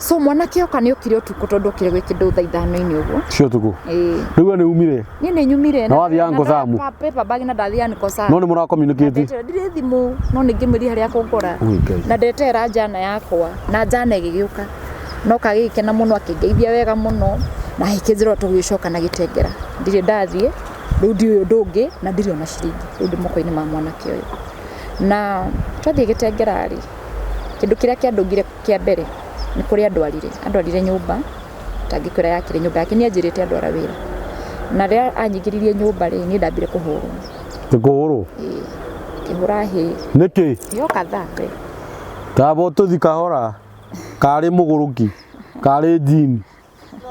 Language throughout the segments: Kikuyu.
So mwanake oka nĩ okire ũtukũ tondũ okire gwĩ kĩndũ thaa ithano-inĩ ũguo. Cia ũtukũ. Ĩĩ. Rĩu we nĩ umire? Niĩ nĩ nyumire. Na wathiĩ Uncle Sam? Paper bag na ndathiĩ Uncle Sam. No nĩ mũra communicate? Ndetera ndirĩ thimũ no nĩ ngĩmwĩrire harĩa akũngora. Ui Ngai. Na ndetera njana yakwa na njana ĩgĩgĩũka. No kagĩgĩkena mũno akĩngeithia wega mũno na agĩkĩnjĩra tũgĩcoka na gĩtengera. Ndirĩ ndathiĩ rĩu ndiũĩ ũndũ ũngĩ na ndirĩ ona ciringi rĩu ndĩ moko-inĩ ma mwanake ũyũ. Na twathiĩ gĩtengera rĩ, kĩndũ kĩrĩa kĩandũngire kĩa mbere nĩ kũrĩa andwarire, andwarire nyũmba tangĩkwĩra yakĩrĩ nyũmba yake nĩ anjĩrĩte andwara wĩra. Na rĩrĩa anyingĩririe nyũmba rĩ, niĩ ndambire kũhũrwo. Nĩ kũhũrwo? Ĩĩ, akĩhũra hĩ. Nĩkĩ? Yoka thaa we. Tamba ũtũthi kahora karĩ mũgũrũki karĩ njini.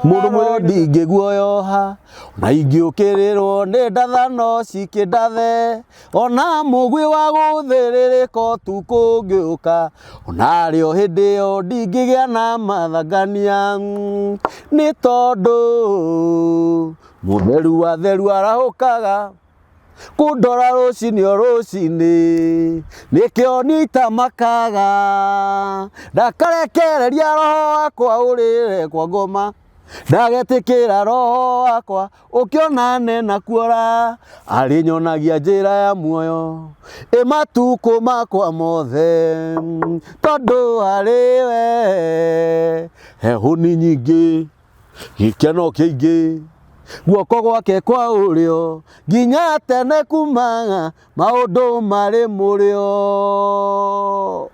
Mũndũ mwĩrĩ ndingĩguoyoha na ingĩũkĩrĩrwo nĩ ndathano cikĩndathe ona mũguĩ wa gũthĩrĩrĩka ũtukũ ũngĩũka ona rĩo hĩndĩ ĩyo ndingĩgĩa na mathangania nĩ tondũ mũtheru wa theru arahũkaga kũndora rũcinĩ o rũcinĩ nĩkĩo nitamakaga ndakarekereria roho wakwa ũrĩre kwa ngoma ndagetĩkĩra roho wakwa ũkĩonane na kuora arĩnyonagia njĩra ya muoyo ĩ matukũ makwa mothe tondũ harĩ we hehũni nyingĩ Gĩkeno kĩingĩ guoko gwake kwa ũrĩo nginya tene kuma maũndũ marĩ mũrĩo.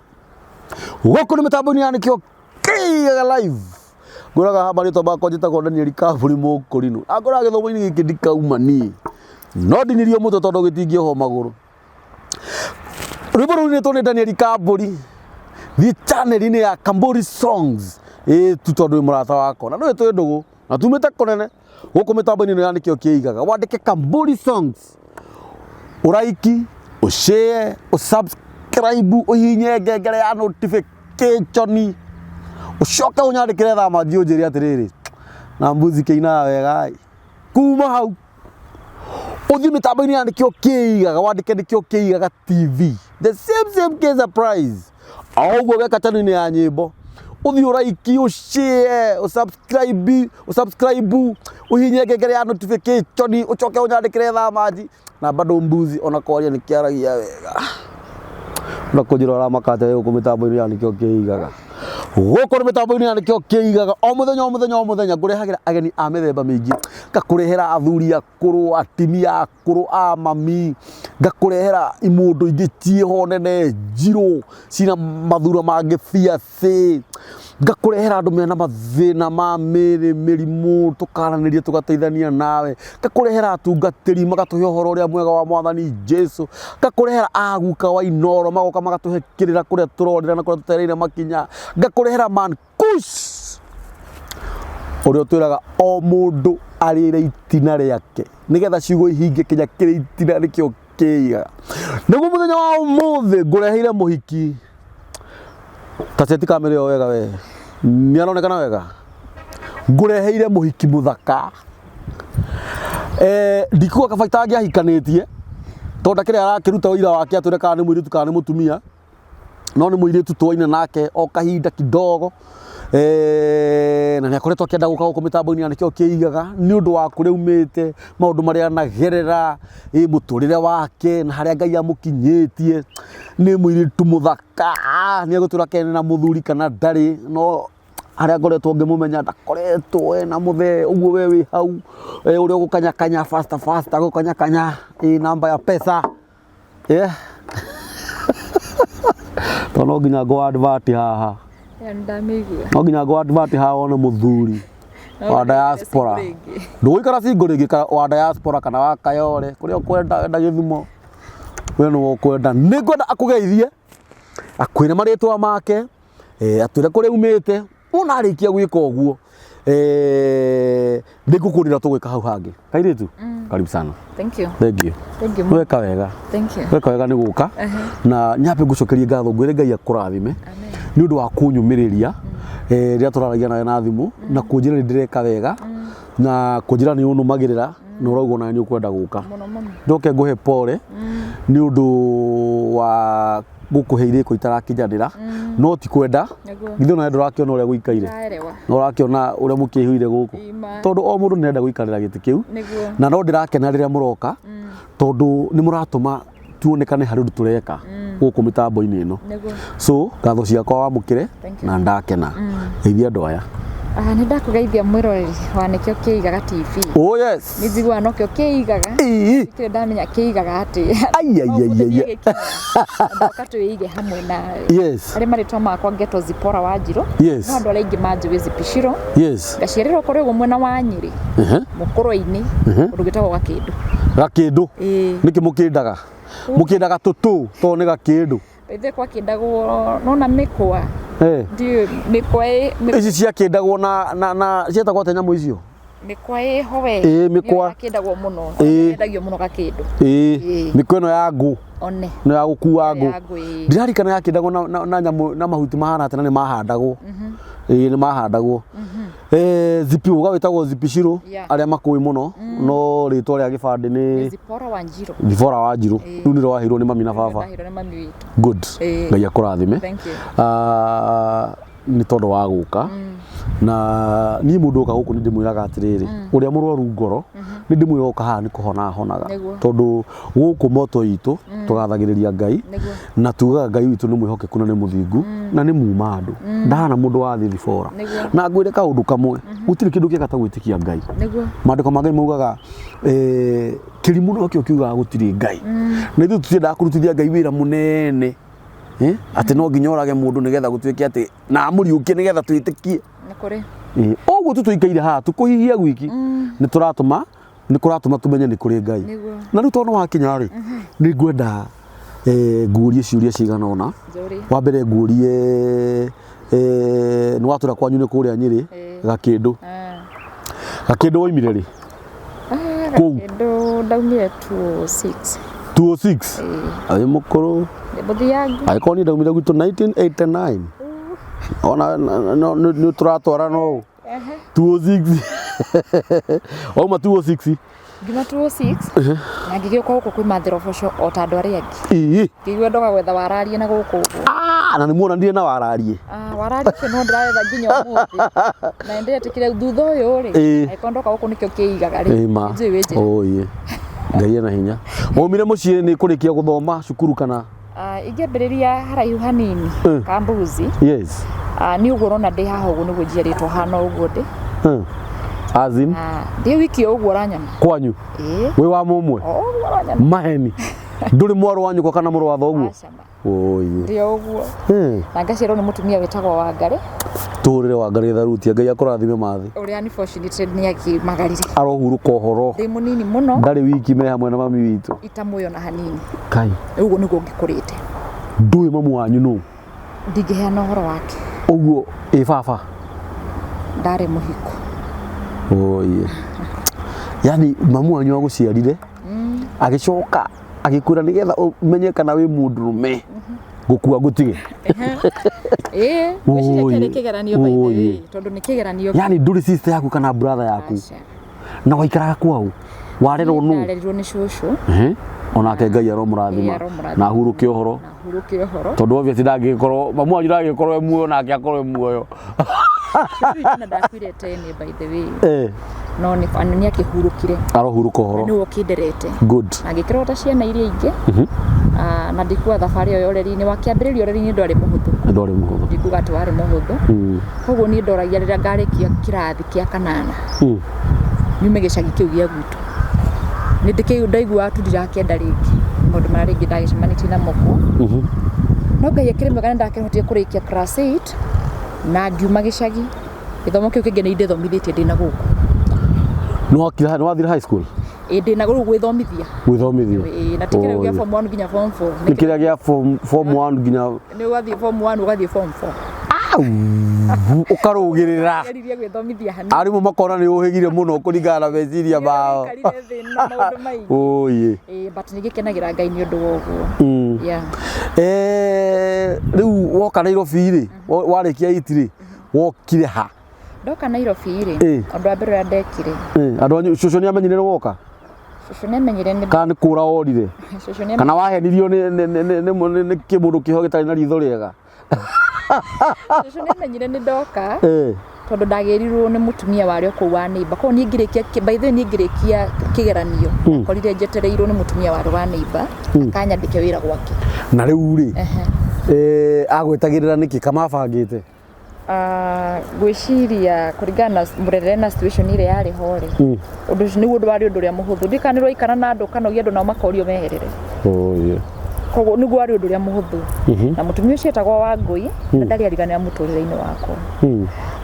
Gũkũ nĩ mĩtambo-inĩ ya nĩkĩo kĩigaga live ngũraga haha marĩtwa makwa njĩtagwo Daniel Kaburi Mũkũrinũ na ngũraga gĩthomo-inĩ gĩkĩ ndikauma niĩ no ndinirio mũtwe tondũ gĩtingĩohwo magũrũ. Rwĩmbo rũu rũinĩtwo nĩ Daniel Kambũri thiĩ channel-inĩ ya Kambũri Songs ĩĩ tu tondũ wĩ mũrata wakwa na ndũĩ twĩ ndũgũ na tumĩte kũnene gũkũ mĩtambo-inĩ ĩno ya nĩkĩo kĩigaga wandĩke Kambũri Songs ũraiki ũshare ũsubscribe ũhihinye ngengere ya notification ũcoke ũnyandĩkĩre thaa manji ũnjĩre atĩrĩrĩ na mbuzi kĩinaga wega ĩ kuma hau Ũthiĩ mĩtambo-inĩ ya nĩkĩo kĩigaga wandĩke nĩkĩo kĩigaga TV the same same K surprise o ũguo weka channel-inĩ ya nyĩmbo ũthiĩ ũraiki ũshare ũsubscribe ũsubscribe ũhihinye ngengere ya notification ũcoke ũnyandĩkĩre thaa manji na bado mbuzi ona kwaria nĩ kĩaragia wega na kũnjĩra ũramaka atĩa gũkũ mĩtambo-inĩ ya nĩkĩo kĩigaga gũkũ nĩ mĩtambo-inĩ ya nĩkĩo kĩigaga o mũthenya o mũthenya o mũthenya ngũrehagĩra ageni a mĩthemba mĩingĩ ngakũrehera athuri akũrũ atimia akũrũ a mami ngakũrehera imũndũ ingĩ ciĩho nene njirũ cina mathura mangĩ biathĩ ngakũrehera andũ mena mathĩna ma mĩĩrĩ mĩrimũ tũkaranĩria tũgateithania nawe ngakũrehera atungatĩri magatũhe ũhoro ũrĩa mwega wa mwathani Jesu ngakũrehera aguka wa inoro magoka magatũhe kĩrĩra kũrĩa tũrorĩra na kũrĩa tũtereire makinya ngakũrehera man kush ũrĩa ũtwĩraga o mũndũ arĩre itina rĩake nĩgetha ciugo ihinge kinya kĩrĩ itina nĩkĩo kĩigaga nĩguo mũthenya wa ũmũthĩ ngũreheire mũhiki ta seti kamera ĩyo wega we nĩ aronekana wega ngũreheire mũhiki mũthaka eh, ndikuga kabaita angĩahikanĩtie tondũ ndakĩrĩ arakĩruta ũira wake atwĩre kana nĩ mũirĩtu kana nĩ mũtumia no nĩ mũirĩtu twaina nake o kahinda kidogo eh, na nĩ akoretwo akĩenda gũka gũkũ mĩtambo-inĩ na nĩkĩo kĩigaga nĩ ũndũ wa kũrĩa aumĩte maũndũ marĩa anagerera ĩ mũtũrĩre wake na harĩa Ngai amũkinyĩtie nĩ mũirĩtu mũthaka nĩ egũtwĩra kana ena mũthuri kana ndarĩ no harĩa ngoretwo ngĩmũmenya ndakoretwo ena mũthee ũguo we wĩ hau eh, ũrĩa ũgũkanyakanya faster faster gũkanyakanya ĩ namba ya pesa yeah. Tondũ no nginya ngũ advert haha Ya nĩndamĩigua. no nginya ngũ advert haha wone mũthuri wa diaspora ndũgũikara single rĩngĩ wa diaspora kana wa Kayole kũrĩa ũkwenda wenda Gĩthumo we nĩwe ũkwenda nĩ ngwenda akũgeithie akwĩre marĩtwa make eh, atwĩre kũrĩa umĩte wona arĩkia gwĩka ũguo eh, nĩngũkũrĩra tũgwĩka hau hangĩ kairĩtu karibu sana Thank you. thank you Thank you. weka wega Thank you. weka wega nĩ gũka na nyambe ngũcokerie ngatho ngwĩre ngai akũrathime nĩ ũndũ wa kũnyũmĩrĩria eh, rĩrĩa tũraragia nawe na thimũ na kũnjĩra nĩ ndĩreka wega na kũnjĩra nĩ ũnũmagĩrĩra na ũrauga onawe nĩ ũkwenda gũka Mũno mũno. ndoke ngũhe pole nĩ ũndũ wa Ngũkũhe irĩko itarakinyanĩra, no ti kwenda. Nĩguo. Githĩ ona ndũrakĩona ũrĩa gũikaire? Ndaerewa. Na ũrakĩona ũrĩa mũkĩihũire gũkũ? Ima. Tondũ o mũndũ nĩarenda gũikarĩra gĩtĩ kĩu. Nĩguo. Na no ndĩrakena rĩrĩa mũroka, tondũ nĩ mũratũma tuonekane harĩ ũndũ tũreka gũkũ mĩtambo-inĩ ĩno. Nĩguo. So ngatho ciakwa wamũkĩre. Thank you. Na ndakena. Geithia andũ aya. Ah, nĩ ndakũgeithia mwĩroreri wa Nĩkĩo Kĩigaga TV. Oh yes. Nĩ njiguaga nokĩo kĩigaga. Ĩĩ. Ndirĩ ndamenya kĩigaga atĩa. Ai, ai, ai, ai, ai. Ndoka twĩige hamwe nawe. Yes. Arĩ marĩtwa makwa ngetwo Zipora Wanjirũ. Yes. No andũ arĩa aingĩ manjũĩ Zipiciro. Yes. Ngaciarĩrwo kũrĩa ũguo mwena wa Nyĩrĩ. Ehe. Mũkũrwe-inĩ. Kũndũ gwĩtagwo Gakĩndũ. Gakĩndũ. Ĩĩ. Nĩkĩ mũkĩndaga? Mũkĩndaga tũtũ tondũ nĩ gakĩndũ. Ithuĩ gwakĩndagwo nona mĩkwa. Eh. Ndiũĩ mĩkwa ĩ Ici ciakĩndagwo na cietagwo atĩa nyamũ icio? Mĩkwa ĩho we. Ĩĩ, mĩkwa. Nĩyo yakĩndagwo mũno. Ĩĩ. Yendagio mũno Gakĩndũ. Ĩĩ. Ĩĩ. Mĩkwa ĩno ya ngũ. One. Ĩno ya gũkua ngũ. Ya ngũ, ĩĩ. Ndirarikana yakĩndagwo na nyamũ na mahuti mahana atĩa na nĩ mahandagwo. Ĩĩ nĩ mahandagwo. Eh, Zipi uga wĩtagwo Zipiciro Yeah. arĩa makũĩ mũno, no rĩtwa rĩa gĩbandĩ nĩ Zipora Wanjirũ. Zipora Wanjirũ. Rĩu nĩrĩo waheirwo nĩ mami na baba. Ndaheirwo nĩ mami witũ. Good. Ĩĩ. Ngai akũrathime. Thank you. Ah, nĩ tondũ wa gũka na niĩ mũndũ oka gũkũ nĩ ndĩmwĩraga atĩrĩrĩ, ũrĩa mũrwaru ngoro nĩ ndĩmwĩra oka haha nĩ kũhona ahonaga. Nĩguo. Tondũ gũkũ moto itũ tũgathagĩrĩria Ngai. Nĩguo. Na tugaga Ngai witũ nĩ mwĩhokeku na nĩ mũthingu na nĩ muma andũ ndahana mũndũ wa thibora. Nĩguo. Na ngwĩre kaũndũ kamwe, gũtirĩ kĩndũ kĩega ta gwĩtĩkia Ngai. Nĩguo. Maandĩko ma Ngai maugaga kĩrimũ nokĩo kiugaga gũtirĩ Ngai. Na ithuĩ tũtiendaga kũrutithia Ngai wĩra mũnene, atĩ no nginya ũrage mũndũ nĩgetha gũtuĩke atĩ na amũriũkie nĩgetha twĩtĩkie. Nĩ kũrĩ. Ũguo tu tũikaire haha tũkũhihia gwiki nĩ tũratũma nĩ kũratũma tũmenye nĩ kũrĩ Ngai. Nĩguo. Na rĩu tondũ wakinya rĩ, nĩ ngwenda nguũrie ciũria cigana ũna. Njũrie. Wa mbere nguũrie, nĩ watũra kwanyu nĩ kũrĩa Nyĩrĩ. Ĩĩ. Gakĩndũ. Ah. Gakĩndũ waimire rĩ? Ah, Kũu. Gakĩndũ ndaumire 206. 206. Ĩĩ. Arĩ mũkũrũ. Ndĩ mũthiangu. Angĩkorwo niĩ ndaumire gwitũ 1989. Ona nĩ tũratwara no Ehe. 206. Wauma 206. Ngiuma 206 na ngĩgĩũka gũkũ kwĩmathĩra ũboco o ta andũ arĩa angĩ. Ĩĩ. Ngĩigua ndoka gwetha wararie na gũkũ ũguo. Ah, na nĩ muonanire na wararie. Ah, wararie ũcio no ndĩraretha nginya ũmũthĩ. Na ndĩretĩkire thutha ũyũ rĩ, Ĩĩ. angĩkorwo ndoka gũkũ nĩkĩo kĩigaga rĩ. Ĩĩ ma. Nĩnjũĩ wĩ njĩra. Oye. Ngai ena hinya. Waumire mũciĩ nĩ kũrĩkia gũthoma cukuru kana? Ah, ingĩambĩrĩria haraihu hanini Kambuzi. Yes. Ah, nĩ ũguo ũrona ndĩ haha ũguo nĩguo njiarĩtwo hana ũguo ndĩ. As in? Ah, ndĩ wiki o ũguo ũranyona. Kwanyu? Ĩĩ. Wĩ wa mũmwe? O ũguo ũranyona. Maheni. Ndũrĩ mwarũ wa nyũkwa kana mũrũ wa thoguo? Aca ma. Oye. Ndĩ o ũguo. Na ngaciarwo nĩ mũtumia wĩtagwo Wangarĩ. Tũhũrĩre Wangarĩ tharuti, Ngai akũrathime mathi. Ũrĩa unfortunately nĩ akĩmagarire. Arohurũka ũhoro. Ndĩ mũnini mũno. Ndarĩ wiki me hamwe na mami witũ. Itamũĩ ona hanini. Kai. Rĩu ũguo nĩguo ngĩkũrĩte. Ndũĩ mamu wanyu nũ? Ndingĩheana ũhoro wake. Ũguo ĩ baba? Ndarĩ mũhiku. Oye. Yani mamu wanyu agũciarire, agĩcoka agĩkwĩra nĩgetha ũmenye kana wĩ mũndũrũme ngũkua ngũtige. Ĩĩ, ngwĩciria kĩarĩ kĩgeranio by the way, tondũ nĩ kĩgeranio. Yani ndũrĩ sister yaku kana brother yaku? Aca. Na waikaraga kwao? Warerwo nũ? Ndarerirwo nĩ cũcũ. Onake Ngai aromũrathima. Ĩĩ, aromũrathima. Na ahurũke ũhoro. Na ahurũke ũhoro. Tondũ obviously ndangĩkorwo mamu wanyu ndangĩkorwo e muoyo nake akorwo e muoyo. Cũcũ witũ ndakuire tene by the way. No nĩ akĩhurũkire. Arohurũka ũhoro. Nĩwe ũkĩnderete. Good. Na ngĩkĩrwo ta ciana iria ingĩ. Na ndikuga thabarĩ ĩyo ya ũreri-inĩ, wakĩambĩrĩria ũreri-inĩ ndwarĩ mũhũthũ. Ndwarĩ mũhũthũ. Ndikuga atĩ warĩ mũhũthũ. Koguo niĩ ndoragia rĩrĩa ngarĩkia kĩrathi kĩa kanana. Nyume gĩcagi kĩu gĩa gwitũ. Nĩ ndĩkĩu ndaiguaga tu ndirakĩenda rĩngĩ. Maũndũ marĩa rĩngĩ ndagĩcemanĩtie namo kuo. No Ngai akĩrĩ mwega nĩ ndakĩhotire kũrĩkia class 8 na ngiuma gĩcagi. Gĩthomo kĩu kĩngĩ nĩ ndĩthomithĩtie ndĩna gũkũ. Nĩ wathire high school? Ĩĩ, ndĩna rĩu gwĩthomithia. Gwĩthomithia. Ĩĩ, na ti kĩrĩa gĩa form 1 nginya form 4. Nĩ kĩrĩa gĩa form 1 nginya Nĩ ũgathiĩ form 1 ũgathiĩ form 4. Ũkarũgĩrĩra. Ngeririe gwĩthomithia hanini. Arimũ makona nĩ ũhĩgire mũno kũringana na meciria mao. Ndaikarire thĩ na maũndũ maingĩ. Oye. Ĩĩ, but nĩ ngĩkenagĩra Ngai nĩ ũndũ wa ũguo. Yeah. Rĩu woka Nairobi rĩ, warĩkia 8 rĩ, wokire ha? Ndoka Nairobi rĩ, ũndũ wa mbere ũrĩa ndekire. Andũ anyu cũcũ nĩ amenyire nĩ woka? Cũcũ nĩamenyire nĩ Kana nĩ kũra worire? Cũcũ nĩ Kana wahenirio nĩ kĩmũndũ kĩho gĩtarĩ na ritho rĩega? Cũcũ nĩamenyire nĩ ndoka tondũ ndagĩrirwo nĩ mũtumia warĩ o kũu wa neighbor. Koguo niĩ ngĩrĩkia, by the way niĩ ngĩrĩkia kĩgeranio ndakorire njetereirwo nĩ mũtumia warĩ wa neighbor akanyandĩke wĩra gwake. Na rĩu rĩ, agwetagĩrĩra nĩkĩ kamabangĩte? Ngwĩciria kũringana na mũrerere na situation ĩrĩa yarĩ ho rĩ, ũndũ ũcio nĩguo warĩ ũndũ ũrĩa mũhũthũ. Ndiũĩ kana nĩ ũraikara na andũ ũkanogia andũ nao makorio meherere. Oh, yeah. Koguo nĩguo warĩ ũndũ ũrĩa mũhũthũ. Na mũtumia ũcio etagwo Wangũi na ndarĩ ariganĩra mũtũrĩre-inĩ wakwa.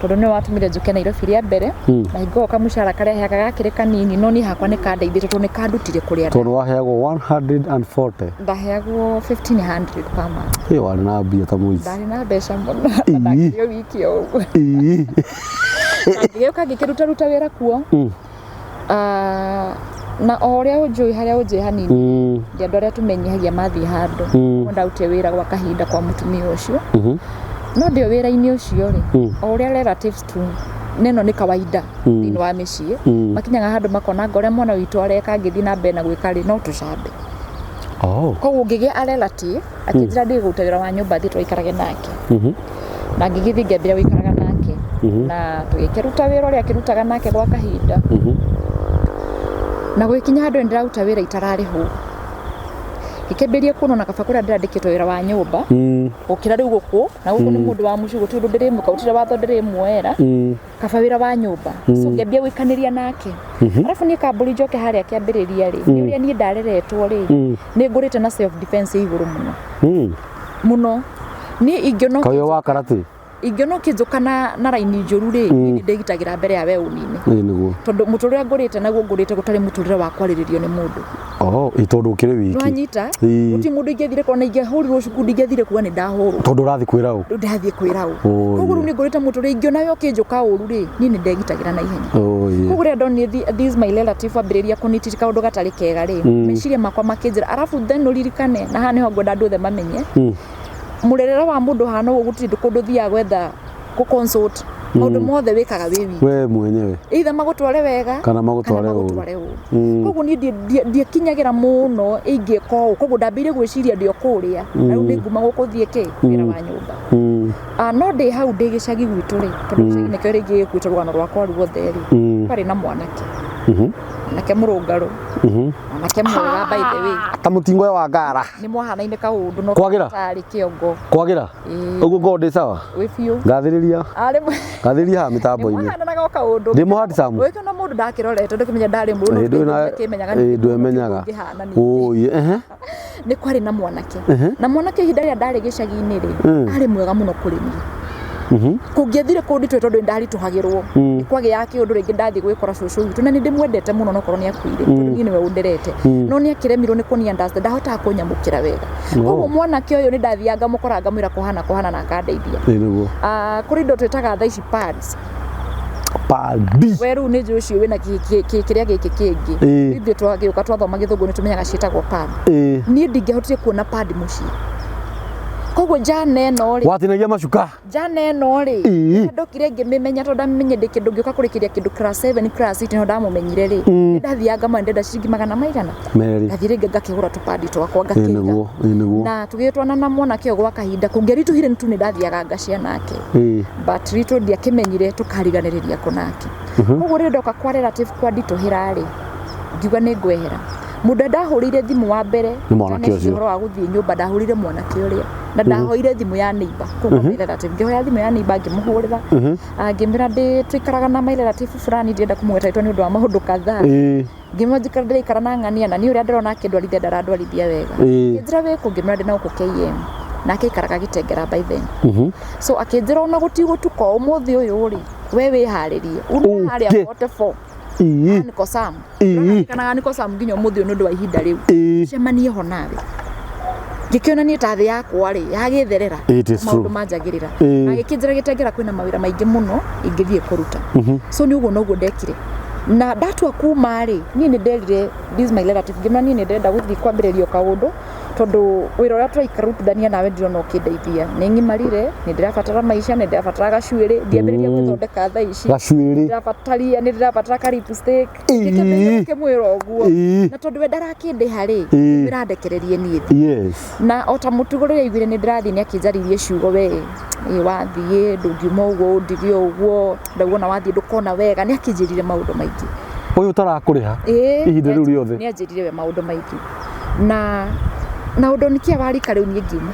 Tondũ nĩwe watũmire njũke Nairobi rĩa mbere na hingo ĩyo kamũcara karĩa heaga gakĩrĩ kanini no niĩ hakwa nĩ kandeithĩtie tondũ nĩ kandutire kũrĩa Tondũ waheagwo 140. ndaheagwo 1500 per month. Ĩ warĩ na mbia ta mũici. Ndarĩ na mbeca mũno na ndakĩrĩ o wiki o ũguo. Na ngĩgĩũka ngĩkĩrutaruta wĩra kuo. Na o ũrĩa ũnjũĩ harĩa ũnjũĩ hanini ndi andũ arĩa tũmenyihagia mathiĩ handũ. Koguo ndarutire wĩra gwa kahinda kwa mũtumia ũcio. No ndĩ o wĩra-inĩ ũcio rĩ, o ũrĩa relatives tu na ĩno nĩ kawaida thĩinĩ wa mĩciĩ, makinyaga handũ makona anga ũrĩa mwana witũ areka angĩthiĩ na mbere na gwĩka rĩ, no tũcambe. Koguo ngĩgĩa a relative akĩnjĩra ndige kũruta wĩra wa nyũmba thiĩ tũgaikarage nake. Na ngĩgĩthiĩ ngĩambĩrĩria gũikaraga nake. Na tũgĩkĩruta wĩra ũrĩa akĩrutaga nake gwa kahinda. Na gũgĩkinya handũ nĩ ndĩraruta wĩra itararĩhwo. Ngĩkĩambĩrĩria kuona ona kaba kũrĩa ndĩrandĩkĩtwo wĩra wa nyũmba gũkĩra rĩu gũkũ, na gũkũ nĩ mũndũ wa mũciĩ gũtirĩ ũndũ ndĩrĩmwĩka, gũtirĩ watho ndĩrĩmuoera, kaba wĩra wa nyũmba. So ngĩambia gũikanĩria nake. Arabu niĩ kambũri njoke harĩa kĩambĩrĩria rĩ, nĩ ũrĩa niĩ ndareretwo rĩ, nĩ ngũrĩte na self defense ĩ igũrũ mũno. Mũno. Niĩ ingĩona Kawĩra wa karate? Ingĩona ũkĩnjũka na raini njũru rĩ, niĩ nĩ ndĩgitagĩra mbere ya we ũnine. Ĩĩ nĩguo. Tondũ mũtũrĩre ngũrĩte naguo ngũrĩte gũtarĩ mũtũrĩre wa kwarĩrĩrio nĩ mũndũ. Oh, ĩ tondũ ũkĩrĩ wiki. Nĩwanyita? Gũtirĩ mũndũ ingĩathire kuona ingĩahũrirwo cukuru ndingĩathire kuga nĩ ndahũrwo. Tondũ ũrathiĩ kwĩra ũ? Rĩu ndĩrathiĩ kwĩra ũ. Koguo rĩu nĩ ngũrĩte mũtũrĩre ingĩona we ũkĩnjũka ũru rĩ, niĩ nĩ ndegitagĩra na ihenya. Koguo rĩrĩa ndonire this my relative ambĩrĩria kũnitiri kaũndũ gatarĩ kega rĩ, meciria makwa makĩnjĩra, arabu then ũririkane, na haha nĩho ngwenda andũ othe mamenye, mũrerere wa mũndũ hana ũguo gũtirĩ kũndũ ũthiaga gwetha kũ consult maũndũ mothe wĩkaga wĩ wiki. We mwenyewe. Either magũtware wega kana magũtware ũru. Magũtware ũru. Koguo niĩ ndiĩkinyagĩra mũno ingĩka ũũ. Koguo ndambĩrĩirie gwĩciria ndĩ o kũrĩa. Na rĩu nĩ nguma gũkũ thiĩ kĩ wĩra wa nyũmba. No ndĩ hau ndĩ gĩcagi gwitũ rĩ, tondũ gĩcagi nĩkĩo rĩngĩ gĩkuĩte rũgano rwakwa ruothe rĩ, kwarĩ na mwanake. Mwanake mũrũngarũ. Mwanake mwega by the way. Ta mũtingo wa ngara. Nĩ mwahanaine kaũndũ no Kwagĩra? tarĩ kĩongo. Kwagĩra? Ũguo ngorwo ndĩ sawa? Wĩ biũ. Ngathĩrĩria. Arĩ Ngathĩrĩria haha mĩtambo-inĩ. Nĩ mwahananaga o kaũndũ. Ndĩ mũ handsome? Ũgĩkĩona mũndũ ndakĩrorete ndũkĩmenya ndarĩ mũru no ndũkĩmenyaga Ĩĩ ndwemenyaga. ũngĩhana ningĩ. Ũi, ehe. Nĩ kwarĩ na mwanake. Na mwanake ihinda rĩrĩa ndarĩ gĩcagi-inĩ rĩ, arĩ mwega mũno kũrĩ niĩ. Kũngĩathire kũnditũhe tondũ nĩ ndaritũhagĩrwo. Nĩ kwagĩaga kĩũndũ rĩngĩ ndathiĩ gwĩkora cũcũ witũ na nĩ ndĩmwendete mũno nokorwo nĩ akuire tondũ niĩ nĩwe ũnderete. No nĩ akĩremirwo nĩ kũni understand, ndahotaga kũnyamũkĩra wega. Koguo mwanake ũyũ nĩ ndathiaga ngamũkora ngamwĩra kũhana kũhana na akandeithia. Ĩĩ nĩguo. Kũrĩ indo twĩtaga thaa ici pads. Padi. We rĩu nĩ njũĩ ũcio wĩna kĩrĩa gĩkĩ kĩngĩ. Ithuĩ twagĩũka twathoma gĩthũngũ nĩ tũmenyaga ciĩtagwo pad. Niĩ ndingĩahotire kuona pad mũciĩ. Koguo njana ĩno rĩ, Watinagia macuka. Njana ĩno rĩ, ndokire ngĩmĩmenya tondũ ndamĩmenye ndĩ kĩndũ ngĩũka kũrĩkĩria kĩndũ class 7 class 8 nĩho ndamũmenyire rĩ, ndathiaga ngamwĩra ndĩrenda ciringi magana maigana. Merĩ. Ngathiĩ rĩngĩ ngakĩgũra tũpandi twakwa ngakĩiga. Nĩguo, nĩguo. Na tũgĩtwana na mwanake ũyũ gwa kahinda kũngĩaritũhire tu nĩ ndathiaga ngacia nake. But ritũ ndiakĩmenyire tũkariganĩrĩria kũ nake. Koguo rĩrĩa ndoka kwa relative kwa nditũhĩra rĩ, ngiuga nĩ ngwehera. Mũndũ ndahũrĩire thimũ wa mbere Nĩ mwanake ũcio. ũhoro wa gũthiĩ nyũmba ndahũrĩire mwanake ũrĩa na ndahoire thimũ ya neighbor kũu kwa my relative ngĩhoya thimũ ya neighbor ngĩmũhũrĩra. Ngĩmwĩra ndĩ tũikaraga na my relative fulani ndĩrenda kũmũgweta rĩtwa nĩ ũndũ wa maũndũ kadhaa. Ngĩmwĩra njikara ndĩraikara na ng'ania na niĩ ũrĩa ndĩrona akĩndwarithia ndarandwarithia wega. Akĩnjĩra wĩ kũ ngĩmwĩra ndĩ na gũkũ KM. Nake aikaraga Gĩtengera by then. So akĩnjĩra ona gũtigũtuka ũmũthĩ ũyũ rĩ, we wĩharĩrie ume harĩa 44. Niko Sam. Kana niko Sam nginya ũmũthĩ ũyũ nĩ ũndũ wa ihinda rĩu. Cemanie ho nawe. Ngĩkĩona niĩ ta thĩ yakwa rĩ yagĩtherera maũndũ manjagĩrĩra. Na gĩkĩnjĩra Gĩtengera kwĩna mawĩra maingĩ mũno ingĩthiĩ kũruta. So nĩ ũguo noguo ndekire. Na ndatua kuma rĩ, niĩ nĩ nderire this my relative ngĩmwĩra niĩ nĩ ndĩrenda gũthiĩ kwambĩrĩria kaũndũ Tondũ wĩra ũrĩa tũraikarutithania nawe ndirona ũkĩndeithia. Nĩ ng'imarire, nĩ ndĩrabatara maica, nĩ ndĩrabatara gacuĩrĩ, ndiambĩrĩria gwĩthondeka thaa ici. Gacuĩrĩ. Ndĩrabataria, nĩ ndĩrabatara ka lipstick. Ĩĩ. Ngĩkĩambĩrĩria gũkĩmwĩra ũguo. Ĩĩ. Na tondũ we ndarakĩndĩha rĩ, Ĩĩ. ngĩmwĩra ndekererie niĩ thiĩ. Yes. Na o ta mũtugo rĩrĩa aiguire nĩ ndĩrathiĩ nĩ akĩnjarĩirie ciugo we ĩ wathiĩ ndũngiuma ũguo ũndige ũguo ndauga ona wathiĩ ndũkona wega nĩ akĩnjĩrire maũndũ maingĩ. Ũyũ ũtarakũrĩha Ĩĩ, ihinda rĩu rĩothe. nĩ anjĩrire we maũndũ maingĩ na ũndũ nĩkĩa warika rĩu niĩ ngiuma.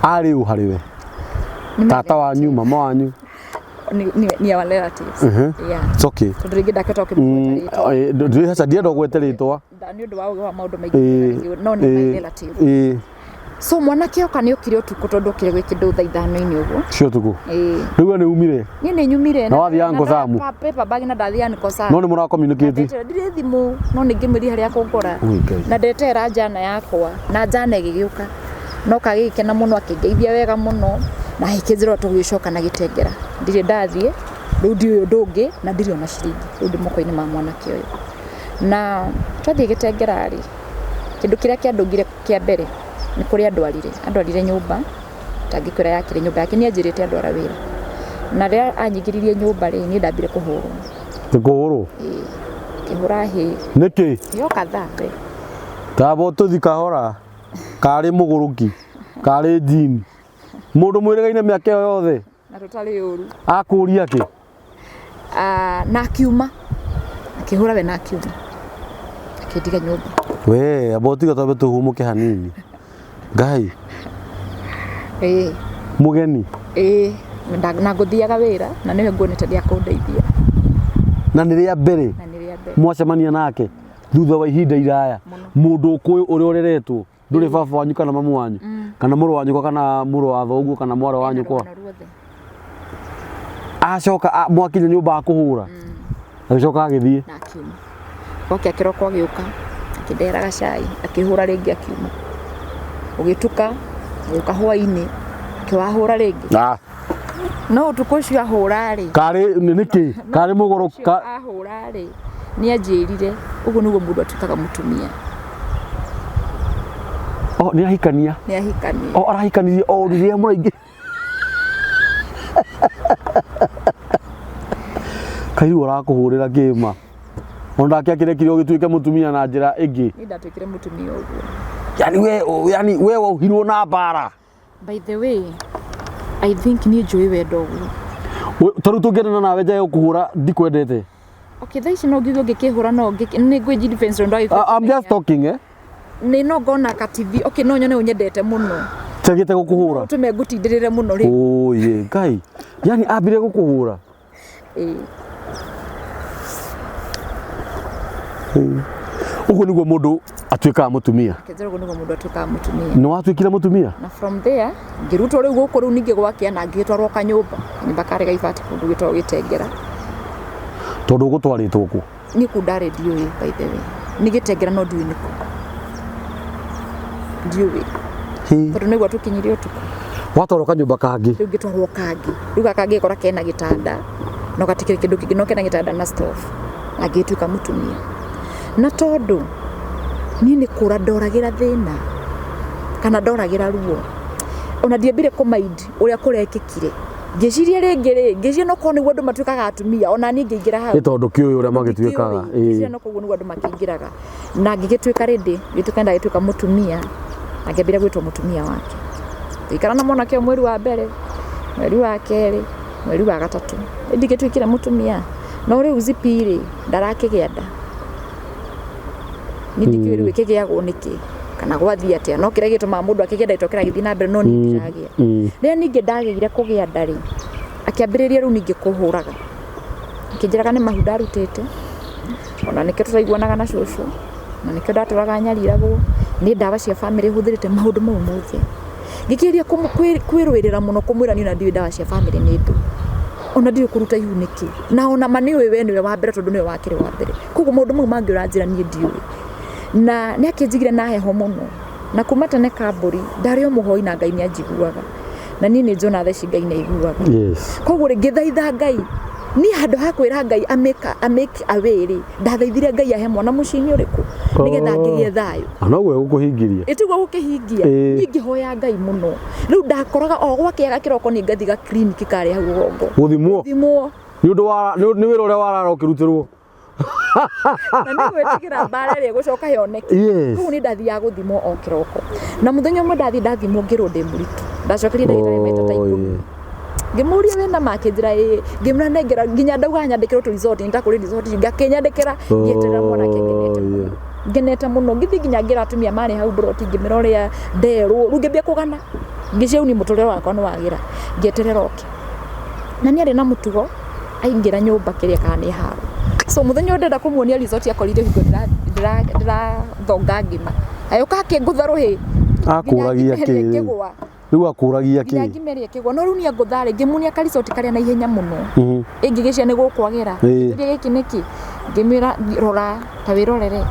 Arĩ ũ harĩ we? Nĩ Tata wanyu, mama wanyu? Ni our relatives. Yeah. It's okay. Tondũ rĩngĩ ndakĩhota gũkĩmũgweta rĩtwa. Ndĩhaca ndienda ũgwete rĩtwa. Nĩ ũndũ wa ũgĩ wa maũndũ maingĩ no nĩ my relative. So mwanake oka nĩ okire ũtukũ tondũ okire gwĩ kĩndũ thaa ithano-inĩ ũguo. Cio ũtukũ. Ĩĩ. Rĩu we nĩ umire. Niĩ nĩ nyumire. Na wathiĩ Uncle Sam? Paper bag na ndathiĩ Uncle Sam. No nĩ mũra communicate. Ndetera ndirĩ thimũ no nĩ ngĩmwĩria harĩa akũngora. Ui, Ngai. Na ndetera njana yakwa na njana ĩgĩgĩũka. No kagĩgĩkena mũno akĩngeithia wega mũno na agĩkĩnjĩra tũgĩcoka na gĩtengera. Ndirĩ ndathiĩ rĩu ndiũĩ ũndũ ũngĩ na ndirĩ ona ciringi rĩu ndĩ moko-inĩ ma mwanake ũyũ. Na twathiĩ gĩtengera rĩ, kĩndũ kĩrĩa kĩandũngire kĩa mbere nĩ kũrĩa andwarire. Andwarire nyũmba, tangĩkwĩra yakĩrĩ nyũmba yake, nĩ anjĩrĩte andwara wĩra. Na rĩrĩa anyingĩririe nyũmba rĩ, niĩ ndambire kũhũrwo. Nĩ kũhũrwo? Ĩĩ. Kĩhũra hĩ. Nĩkĩ? Hĩo kadhaa we. Tamba ũtũthi kahora. Karĩ mũgũrũki, karĩ njini. Mũndũ mwĩrĩgaine mĩaka ĩyo yothe. Na tũtarĩ ũru. Akũria kĩ? Na akiuma. Akĩhũra we na akiuma. Akĩndiga nyũmba. We, amba ũtiga twambe tũhũmũke hanini. Ngai. Ĩĩ. Mũgeni. Ĩĩ. Na ngũthiaga wĩra na nĩwe nguonete nĩ akũndeithia. Na nĩ rĩa mbere. Na nĩ rĩa mbere. Mwacemania nake thutha wa ihinda iraya. Mũndũ ũkũyũ ũrĩa ũreretwo ndũrĩ baba wanyu kana mamu wanyu kana mũrũ wa nyũkwa kana mũrũ wa thoguo kana mwarĩ wa nyũkwa. Acoka mwakinya nyũmba akũhũra. Agĩcoka agĩthiĩ. Na akiuma. Gwake akĩroko agĩũka akĩndehera gacai akĩhũra rĩngĩ akiuma. Ũgĩtuka agĩũka hwainĩ akĩwahũra rĩngĩ. No ũtukũ ũcio ahũra rĩ. Karĩ nĩkĩ? Karĩ mũgũrũ ka ahũra rĩ nĩ anjĩrire ũguo nĩguo mũndũ atuĩkaga mũtumia. Oh, nĩ ahikania. Nĩ ahikania. Oh, arahikanirie o rĩrĩa mũraingĩ. Kairu arakũhũrĩra kĩma. Ona ndakĩakĩrekire ũgĩtuĩke mũtumia na njĩra ĩngĩ. Niĩ ndatuĩkire mũtumia ũguo. Yani we wauhirwo na mbara. By the way, I think niĩ njũĩ wendo ũguo. Ta rĩu tũngĩendana nawe njage gũkũhũra ndikwendete. Okay, thaa ici no ngiuge ũngĩkĩhũra no nĩ ngwĩji defense tondũ ndagĩkũ. I'm just talking eh. Nĩ no ngona ka TV. Okay, no nyone ũnyendete mũno. Njagĩte gũkũhũra. Ũtũme ngũtindĩrĩre mũno rĩ. Oye, Ngai. Yani ambire gũkũhũra. Ĩĩ. Ũguo nĩguo mũndũ atuĩkaga mũtumia. Akĩnjĩra ũguo nĩguo mũndũ atuĩkaga mũtumia. Nĩ watuĩkire mũtumia? Na from there ngĩrutwo rĩu gũkũ rĩu ningĩ gwakĩa na ngĩtwarwo kanyũmba. Kanyũmba karĩ ga ibati kũndũ gwĩtagwo Gĩtengera. Tondũ ũgũtwarĩtwo kũ? Niĩ kũu ndarĩ ndiũĩ by the way. Nĩ Gĩtengera no ndiũĩ nĩkũ. Ndiũĩ. Tondũ nĩguo tũkinyire ũtukũ. Watwarwo kanyũmba kangĩ? Rĩu ngĩtwarwo kangĩ. Rĩu gaka ngĩkora kena gĩtanda. No gatikĩrĩ kĩndũ kĩngĩ no kena gĩtanda na stove. Na ngĩtuĩka mũtumia. Na tondũ niĩ nĩ kũra ndoragĩra thĩna kana ndoragĩra ruo. Ona ndiambire kũmind ũrĩa kũrekĩkire. Ngĩciria rĩngĩ rĩ, ngĩciria no korwo nĩguo andũ matuĩkaga atumia, ona niĩ ngĩingĩra hau. Nĩ tondũ kĩũĩ ũrĩa magĩtuĩkaga. Ngĩciria no koguo nĩguo andũ makĩingĩraga. Na ngĩgĩtuĩka rĩndĩ, ngĩtuĩka ndagĩtuĩka mũtumia, na ngĩambĩrĩria gwĩtwo mũtumia wake. Ngĩikara na mwanake ũyũ mweri wa mbere, mweri wa kerĩ, mweri wa gatatũ. Ndingĩtuĩkire mũtumia. No rĩu zipi rĩ, ndarakĩgĩa nda. Niĩ ndikĩũĩ rĩu ĩkĩgĩagwo nĩkĩ kana gwathiĩ atĩa, no kĩrĩa gĩtũmaga mũndũ akĩgĩa nda gĩtoka kĩragĩthiĩ na mbere no niĩ ndiragĩa. Rĩrĩa ningĩ ndagĩire kũgĩa nda rĩ, akĩambĩrĩria rĩu ningĩ kũhũraga. Akĩnjĩraga nĩ mahu ndarutĩte, ona nĩkĩo tũtaiguanaga na cũcũ, na nĩkĩo ndatũraga nyariragwo, nĩ ndawa cia bamĩrĩ hũthĩrĩte maũndũ mau mothe. Ngĩkĩgeria kwĩrũĩrĩra mũno kũmwĩra niĩ ona ndiũĩ ndawa cia bamĩrĩ nĩ thũ. Ona ndiũĩ kũruta ihu nĩkĩ. Na ona ma nĩũĩ we nĩwe wa mbere tondũ nĩwe wakĩrĩ wa mbere. Koguo maũndũ mau mangĩ ũranjĩra niĩ ndiũĩ. Na nĩ akĩnjigire na heho mũno. Na kuma tene Kambũri ndarĩ o mũhoi na Ngai nĩ anjiguaga. Na niĩ nĩ njona thaa ici Ngai nĩ aiguaga. Yes. Koguo rĩ ngĩthaitha Ngai. Niĩ handũ ha kwĩra Ngai amake a way rĩ, ndathaithire Ngai ahe mwana mũciĩ-inĩ ũrĩkũ nĩgetha ngĩgĩe thayũ. Na noguo egũkũhingĩria. Ĩtiguo gũkĩhingia. Ĩĩ. Niĩ ngĩhoya Ngai mũno. Rĩu ndakoraga o gwakĩaga kĩroko nĩ ngathiĩ ga clinic karĩa hau rũgongo. Gũthimwo. Thimwo. Nĩ ũndũ wa nĩ wĩra ũrĩa warara ũkĩrutĩrwo. Na nĩ gwĩtigĩra mbara ĩrĩa ĩgũcoka yoneke. Yes. Koguo nĩ ndathiaga gũthimwo o kĩroko. Na mũthenya ũmwe ndathiĩ ndathimwo ngĩrwo ndĩ mũritũ. Ndacokeria ndagĩtarĩ maita ta Oh, 10. yeah. Ngĩmũria wĩna ma akĩnjĩra ĩĩ. Ngĩmwĩra nengera nginya ndauga nyandĩkĩrwo tũ result nĩ ta kũrĩ result ngakĩnyandĩkĩra ngĩeterera mwanake ngenete Oh, mũno. yeah. Ngenete mũno ngĩthiĩ nginya ngĩra atumia marĩ hau mburoti ngĩmera ũrĩa nderwo rĩu ngĩambia kũgana ngĩcia ni mũtũrĩre wakwa nĩ wagĩra ngĩeterera oke na nĩ arĩ na mũtugo aingĩra nyũmba kĩrĩa kana nĩ haro so mũthenya ũyũ ndĩrenda kũmuonia result akorire hingo ndĩrathonga ngima agĩũka akĩngũtha rũhĩ Akũragia nginya ngima ĩrĩa kĩ? ĩkĩgũa Rĩu akũragia nginya kĩ? ngima ĩrĩa ĩkĩgũa no rĩu niĩ angũtha rĩ ngĩmuonia ka result karĩa na ihenya mũno Mhm. ĩngĩgĩcia nĩ gũkwagĩra Ĩĩ. kĩrĩa gĩkĩ nĩkĩ ngĩmwĩra rora ta wĩrorere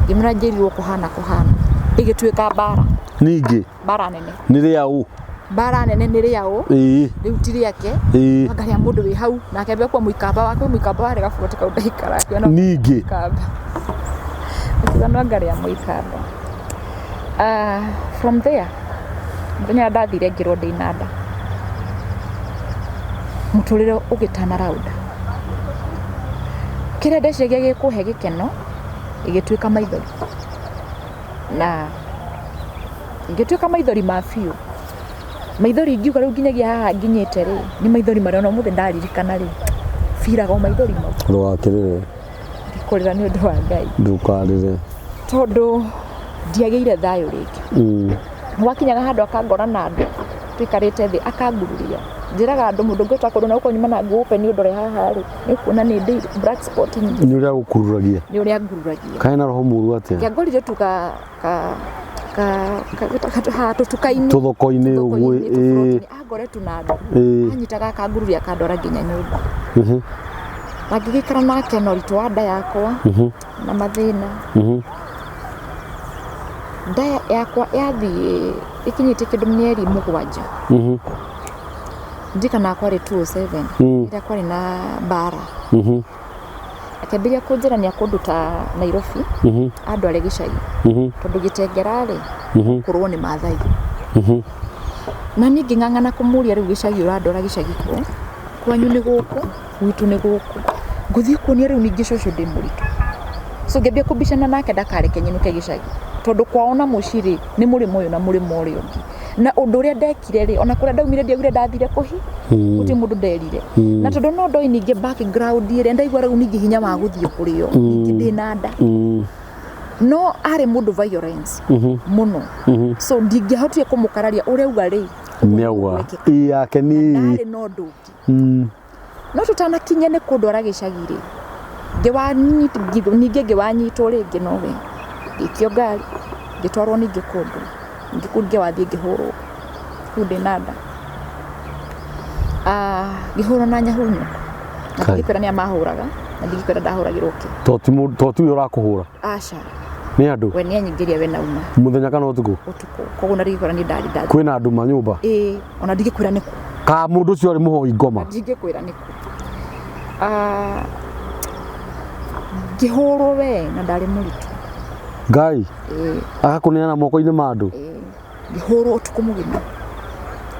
ngĩmwĩra njĩrirwo kũhana kũhana ĩgĩtuĩka mbara Ningĩ mbara nene nĩ rĩa ũ? Mbara nene nĩ rĩa ũ? Ĩĩ. Rĩu ti rĩake. Ĩĩ. Anga rĩa mũndũ wĩ hau nake ambia kuoya mũikamba wake mũikamba warĩ gaburoti kau ndaikara akiona Ningĩ. mũikamba akiuga no anga rĩa mũikamba. Ah, from there mũthenya ndathire ngĩrwo ndĩna nda mũtũrĩre ũgĩtana round kĩrĩa ndeciragia gĩkũhe gĩkeno gĩgĩtuĩka maithori na ngĩtuĩka maithori ma biũ maithori ingiuga rĩu nginyagia haha nginyĩte rĩ nĩ maithori marĩa ona ũmũthĩ ndaririkana rĩ biraga o maithori mau. Ndũgakĩrĩre. Kũrĩra nĩ ũndũ wa Ngai. Ndũkarĩre. Tondũ ndiagĩire thayũ rĩngĩ. Gwakinyaga handũ akangora na andũ tũikarĩte thĩ akangururia. Njĩraga andũ mũndũ ũngĩhota kũndona gũkũ nyuma na nguo open ũndore haha rĩ nĩ ũkuona nĩ ndĩ black spot nyingĩ. Nĩ ũrĩa agũkururagia. Nĩ ũrĩa angururagia. Kaĩ na roho mũru atĩa? Kĩangorire tu ka ka ka ka ha tũtuka-inĩ. Tũthoko-inĩ ũguo. Tũthoko-inĩ, angore tu na andũ. Anyitaga akangururia akandwara nginya nyũmba. Na ngĩgĩikara nake na ũritũ wa nda yakwa na mathĩna. Nda yakwa yathiĩ ĩkinyĩtie kĩndũ mĩeri 7. Ndirikanaga kwarĩ 207 rĩrĩa kwarĩ na mbara. Akĩambĩrĩria kũnjĩra nĩ akũnduta Nairobi andware gĩcagi tondũ gĩtengera rĩ kũrwo nĩ Maathai. Na niĩ ngĩng'ang'ana kũmũria rĩu gĩcagi ũrandwara gĩcagi kũ? Kwanyu nĩ gũkũ, gwitũ nĩ gũkũ. Ngũthiĩ kuonia rĩu ningĩ cũcũ ndĩ mũritũ. So ngĩambia kũbicana nake ndakareke nyinũke gĩcagi tondũ kwao na mũciĩ rĩ nĩ mũrĩmo ũyũ na mũrĩmo ũrĩa ũngĩ. Na ũndũ ũrĩa ndekire rĩ ona kũrĩa ndaumire ndiaugire ndathire kũhi gũtirĩ mũndũ nderire. Na tondũ no ndoĩ ningĩ background ĩrĩa ndaigua rĩu ningĩ hinya wa gũthiĩ kũrĩ o ningĩ ndĩna nda. No arĩ mũndũ violence mũno. So ndingĩahotire kũmũkararia ũrĩa auga rĩ Nĩ auga. Ĩ yake nĩ. Ndarĩ na ũndũ ũngĩ. No tũtanakinya nĩ kũndwara gĩcagi rĩ ningĩ ngĩwanyitwo rĩngĩ nowe ngĩikio ngari ngĩtwarwo ningĩ kũndũ ningĩ kũu ngĩwathiĩ ngĩhũrwo kũu ndĩna nda. Ngĩhũrwo na nyahunyo na ndingĩkwĩra nĩa mahũraga na ndingĩkwĩra ndahũragĩrwo kĩ. To tiwe ũrakũhũra? Aca. Nĩ andũ? We nĩ anyingĩria we nauma. Mũthenya kana ũtukũ? Ũtukũ. Koguo na ndingĩkwĩra nĩ ndarĩ ndathiĩ. Kwĩna nduma nyũmba? Ĩĩ, ona ndingĩkwĩra nĩ kũ. Ka mũndũ ũcio arĩ mũhoi ngoma? Ndingĩkwĩra nĩ kũ. Ngĩhũrwo we na ndarĩ mũritũ. Ngai? Ĩĩ. Agakũneana moko-inĩ ma andũ? Ĩĩ. Ngĩhũrwo ũtukũ mũgima.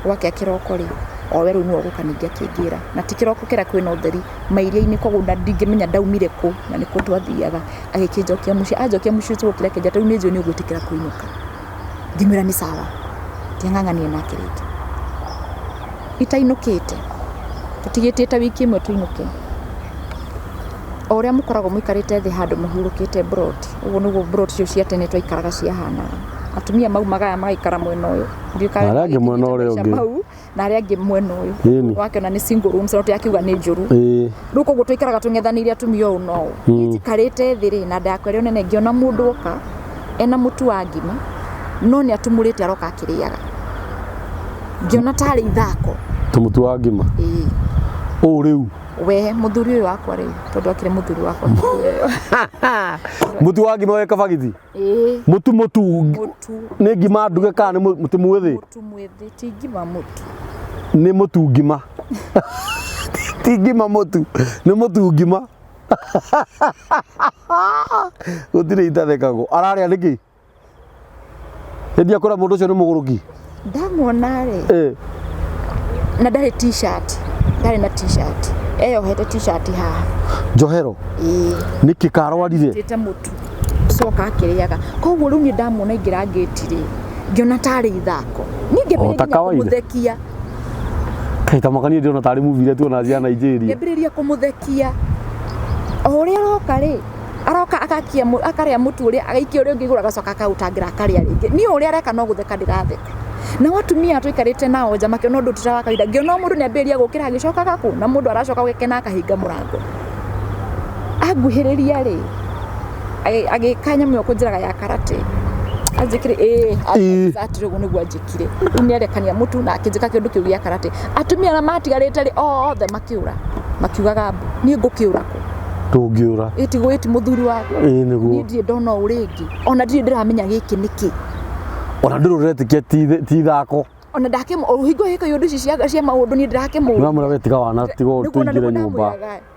Gwakĩa kĩroko rĩ, o we rĩu nĩwe ũgũka ningĩ akĩngĩra. Na ti kĩroko kĩrĩa kwĩna ũtheri, mairia-inĩ koguo ndingĩmenya ndaumire kũ na nĩ kũ twathiaga. Agĩkĩnjokia mũciĩ, anjokia mũciĩ tũgũkĩra akĩnjĩra rĩu nĩ njũĩ nĩ ũgwĩtĩkĩra kũinũka. Ngĩmwĩra nĩ sawa. Ndiang'ang'anire nake rĩngĩ. Itainũkĩte, tũtigĩtie ta wiki ĩmwe tũinũke. O ũrĩa mũkoragwo mũikarĩte thĩ handũ mũhurũkĩte mburoti, ũguo nĩguo mburoti icio cia tene twaikaraga ciahanaga. Atumia maumaga aya magaikara mwena ũyũ. Na arĩa angĩ mwena ũrĩa ũngĩ. Mau, na arĩa angĩ mwena ũyũ. Ĩni. Wakĩona nĩ single rooms, no tiakiuga nĩ njũru. Ĩĩ. Rĩu koguo twaikaraga tũng'ethanĩire atumia ũũ na ũũ. Niĩ njikarĩte thĩ rĩ, na nda yakwa ĩrĩ o nene, ngĩona mũndũ oka, ena mũtu wa ngima, no nĩ atumũrĩte aroka akĩrĩaga. Ngĩona tarĩ ithako. Ta mũtu wa ngima? Ĩĩ. Ũũ rĩu? We mũthuri ũyũ wakwa rĩu, tondũ akĩrĩ mũthuri wakwa. Mũtu wa ngima wĩ kabagiti? Ĩĩ. Mũtu, mũtu. Mũtu. Nĩ ngima nduge kana nĩ mũtu mwĩthĩ? Mũtu mwĩthĩ, ti ngima mũtu. Nĩ mũtu ngima. Ti ngima mũtu, nĩ mũtu ngima. Gũtirĩ itathekagwo. Ararĩa nĩkĩ? Hĩndĩ ya kwĩra mũndũ ũcio nĩ mũgũrũki. Ndamuona rĩ, na ndarĩ t-shirt, ndarĩ na t-shirt, eyohete t-shirt haha. Njohero. Ĩĩ. Nĩkĩ karwarire? Tĩte mũtu coka akĩrĩaga. Koguo rĩu niĩ ndamuona aingĩra ngĩti rĩ, ngĩona tarĩ ithako. Niĩ O ngĩambĩrĩria ta nginya kawaida. kũmũthekia. Kaĩ ta makanie ndĩrona tarĩ movie iria tuona cia Nigeria. Ngĩambĩrĩria kũmũthekia. O ũrĩa aroka rĩ, aroka agakia akarĩa mũtu ũrĩa, agaikia ũrĩa ũngĩ igũrũ agacoka akaũtangĩra akarĩa rĩngĩ. Niĩ o ũrĩa areka no gũtheka ndĩratheka. Nao atumia tũikarĩte nao nja makĩona ũndũ ti ta wa kawaida. Ngĩona o mũndũ nĩ ambĩrĩria gũkĩra agĩcokaga kũ, na mũndũ aracoka gũgĩkena akahinga mũrango. Anguhĩrĩria rĩ, agĩka nyamũ ĩyo kũnjĩraga ya karate. Anjĩkire ĩĩ, exactly ũguo nĩguo anjĩkire. Rĩu nĩ arekania mũtu na akĩnjĩka kĩũndũ kĩu gĩa karate. Atumia arĩa matigarĩte rĩ, othe makĩũra, makiugaga mbu. Niĩ ngũkĩũra kũ? Ndũngĩũra. Ĩ tigũ ĩ ti mũthuri wakwa. Ĩĩ nĩguo. Niĩ ndirĩ ndona ũũ rĩngĩ. Ona ndirĩ ndĩramenya gĩkĩ nĩkĩ. Ona ndũrĩ ũretĩkia ti ithako. Ona ndakĩmũ, hingo ĩyo ũndũ ici cia maũndũ niĩ ndĩrakĩmũria. Ũramwĩra we tiga wana tiga tũingĩre nyũmba.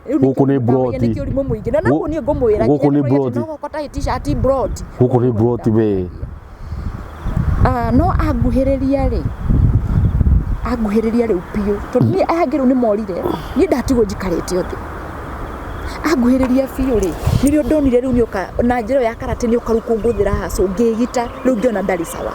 Gũkũ nĩ mburoti. Nĩ kĩũrimũ mũingĩ. Na naguo niĩ ngũmwĩra. Gũkũ nĩ mburoti. No gũkũ tarĩ t-shirt mburoti. Gũkũ nĩ mburoti we. No anguhĩrĩria rĩ, anguhĩrĩria rĩu biũ. Tondũ niĩ aya angĩ rĩu nĩ morire. Niĩ ndatigwo njikarĩte o thĩ. Anguhĩrĩria biũ rĩ, nĩrĩo ndonire rĩu nĩoka na njĩra ĩyo ya karate nĩoka rĩu kũngũthĩra haha so ngĩgita rĩu ngĩona ndarĩ sawa.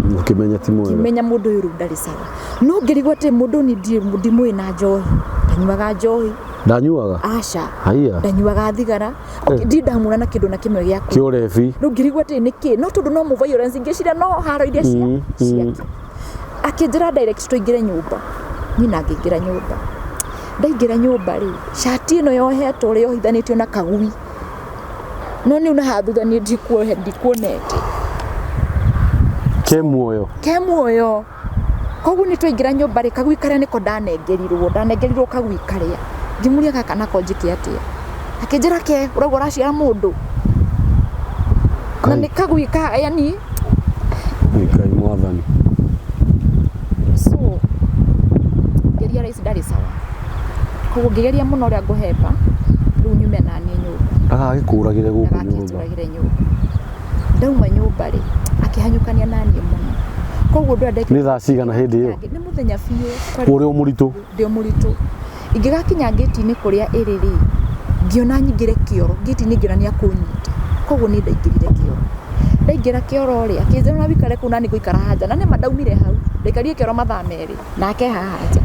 Ũkĩmenya ti mwega. Ngĩmenya mũndũ ũyũ rĩu ndarĩ sawa. No ngĩrigwo atĩ mũndũ ũyũ niĩ ndimũĩ na njohi. Ndanyuaga njohi. Ndanyuaga? Aca. Haiya. Ndanyuaga thigara. Okay, ndirĩ ndamuona na kĩndũ na kĩmwe gĩa kũnyua. Kĩa ũrebi. Rĩu ngĩrigwo atĩ nĩkĩ? No tondũ no mũ violence ngĩciria no haro iria ciake. Akĩnjĩra direct tũingĩre nyũmba. Niĩ na ngĩingĩra nyũmba. Ndaingĩra nyũmba rĩ, cati ĩno yohetwo rĩ, yohithanĩtio na kagui. No niĩ na haha thutha niĩ ndikuonete. Ke muoyo. Ke muoyo. Koguo nĩ twaingĩra nyũmba rĩ, kagui karĩa nĩko ndanengerirwo, ndanengerirwo kagui karĩa. Ngĩmũria gaka nako njĩke atĩa? Akĩnjĩra ke, ũrauga ũraciara mũndũ. Na nĩ kagui ka, yani. Ngai mwathani. So, ngĩria raici ndarĩ sawa. Koguo ngĩgeria mũno ũrĩa ngũhemba, rĩu nyume na niĩ nyũmba. Ndagagĩkũragĩre gũkũ nyũmba. Ndagakĩnjũragĩre nyũmba. Ndauma nyũmba rĩ, akĩhanyũkania na niĩ mũno. Koguo ũndũ ũrĩa ndekire. Nĩ thaa cigana hĩndĩ ĩyo? Nĩ mũthenya biũ. Ũrĩ o mũritũ? Ndĩ o mũritũ. Ingĩgakinya ngĩti-inĩ kũrĩa ĩrĩ rĩ, ngĩona nyingĩre kĩoro, ngĩti-inĩ ngĩona nĩ akũnyita. Koguo niĩ ndaingĩrire kĩoro. Ndaingĩra kĩoro rĩ, akĩnjĩra ona wĩikare kũu nani ngũikara haha nja. Na nĩma ndaumire hau, ndaikarire kĩoro mathaa merĩ, nake haha nja.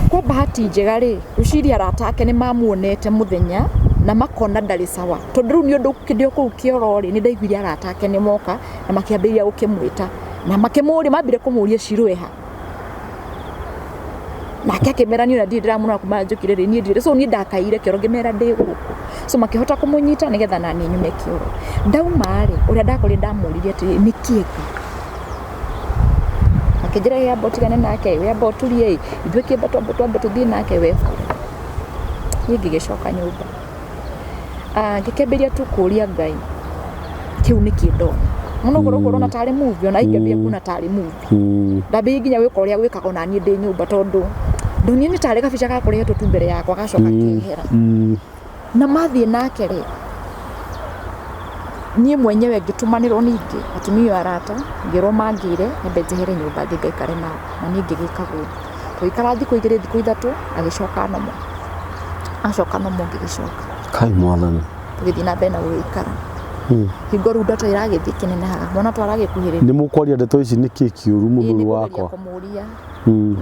Kwa bahati njega rĩ, ngwĩciria arata ake nĩ mamuonete mũthenya na makona ndarĩ sawa. Tondũ rĩu nĩ ũndũ ndĩ o kũu kĩoro rĩ, nĩ ndaiguire arata ake nĩ moka na makĩambĩrĩria gũkĩmwĩta. Na makĩmũria, mambire kũmũria Shiro e ha? Nake akĩmera niĩ ona ndirĩ ndĩramuona kuma njũkire rĩ, niĩ ndirĩ. So niĩ ndakaire kĩoro ngĩmera ndĩ gũkũ. So makĩhota kũmũnyita nĩgetha naniĩ nyume kĩoro. Ndauma rĩ, ũrĩa ndakorire ndamũririe atĩrĩrĩ, nĩkĩ eka? Akĩnjĩra we amba ũtigane nake, we amba ũturie ĩ, ithuĩ kĩamba twambe tũthiĩ nake we baba. Niĩ ngĩgĩcoka nyũmba. Ngĩkĩambĩrĩria tu kũria Ngai, kĩu nĩkĩ ndona? Mũno ũguo ũraigua ũrona tarĩ movie, ona ingĩambia kuona tarĩ movie. Ndambĩrĩirie nginya gwĩka ũrĩa gwĩkaga ona niĩ ndĩ nyũmba tondũ ndonire nĩ tarĩ gabica gakũrehetwo tu mbere yakwa gacoka kehera. Na mathiĩ nake rĩ, niĩ mwenyewe ngĩtũmanĩrwo ningĩ atumia arata, ngĩrwo mangĩre nyambe njehere nyũmba thiĩ ngaikare nao, na niĩ ngĩgĩka guo. Tũgĩikara thikũ igĩrĩ thikũ ithatũ, agĩcoka nomo. Acoka nomo ngĩgĩcoka. Kai mwathani. Tũgĩthiĩ na mbere na gũgĩikara. Hingo rĩu ndoto ĩragĩthiĩ ĩkĩnenehaga, mwana twaragĩkuhĩrĩria. Nĩ mũkwaria ndeto ici nĩkĩ kĩũru mũthuri wakwa? Kũmũria.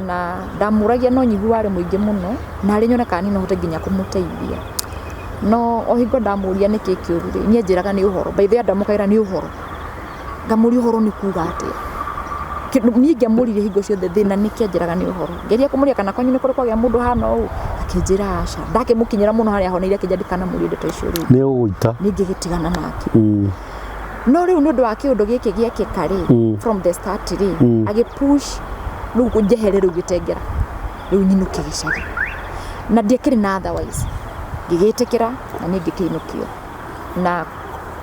Na ndamũragia no nyihu warĩ mũingĩ mũno, na arĩ nyone kana niĩ no hote nginya kũmũteithia. No o hingo ndamũria nĩkĩ kĩũru rĩ, niĩ anjĩraga nĩ ũhoro. By the way ndamũkaĩra nĩ ũhoro. Ngamũria ũhoro nĩ kuga atĩa? Niĩ ngĩamũririe hingo ciothe thĩna nĩkĩ anjĩraga nĩ ũhoro. Ngeria kũmũria kana kwanyu nĩ kũrĩ kwagĩa mũndũ hana ũũ, akĩnjĩra aca. Ndakĩmũkinyĩra mũno harĩa ahoneire akĩnjĩra ndikanamũrie ndeto icio rĩngĩ. Nĩ ũgũita. Niĩ ngĩgĩtigana nake. No rĩu nĩ ũndũ wa kĩũndũ gĩkĩ gĩekĩka rĩ, from the start rĩ, agĩ push rĩu njehere rĩu gĩtengera, rĩu nyinũke gĩcagi. Na ndiakĩrĩ na otherwise. Ngĩgĩtĩkĩra na niĩ ngĩkĩinũkio. Na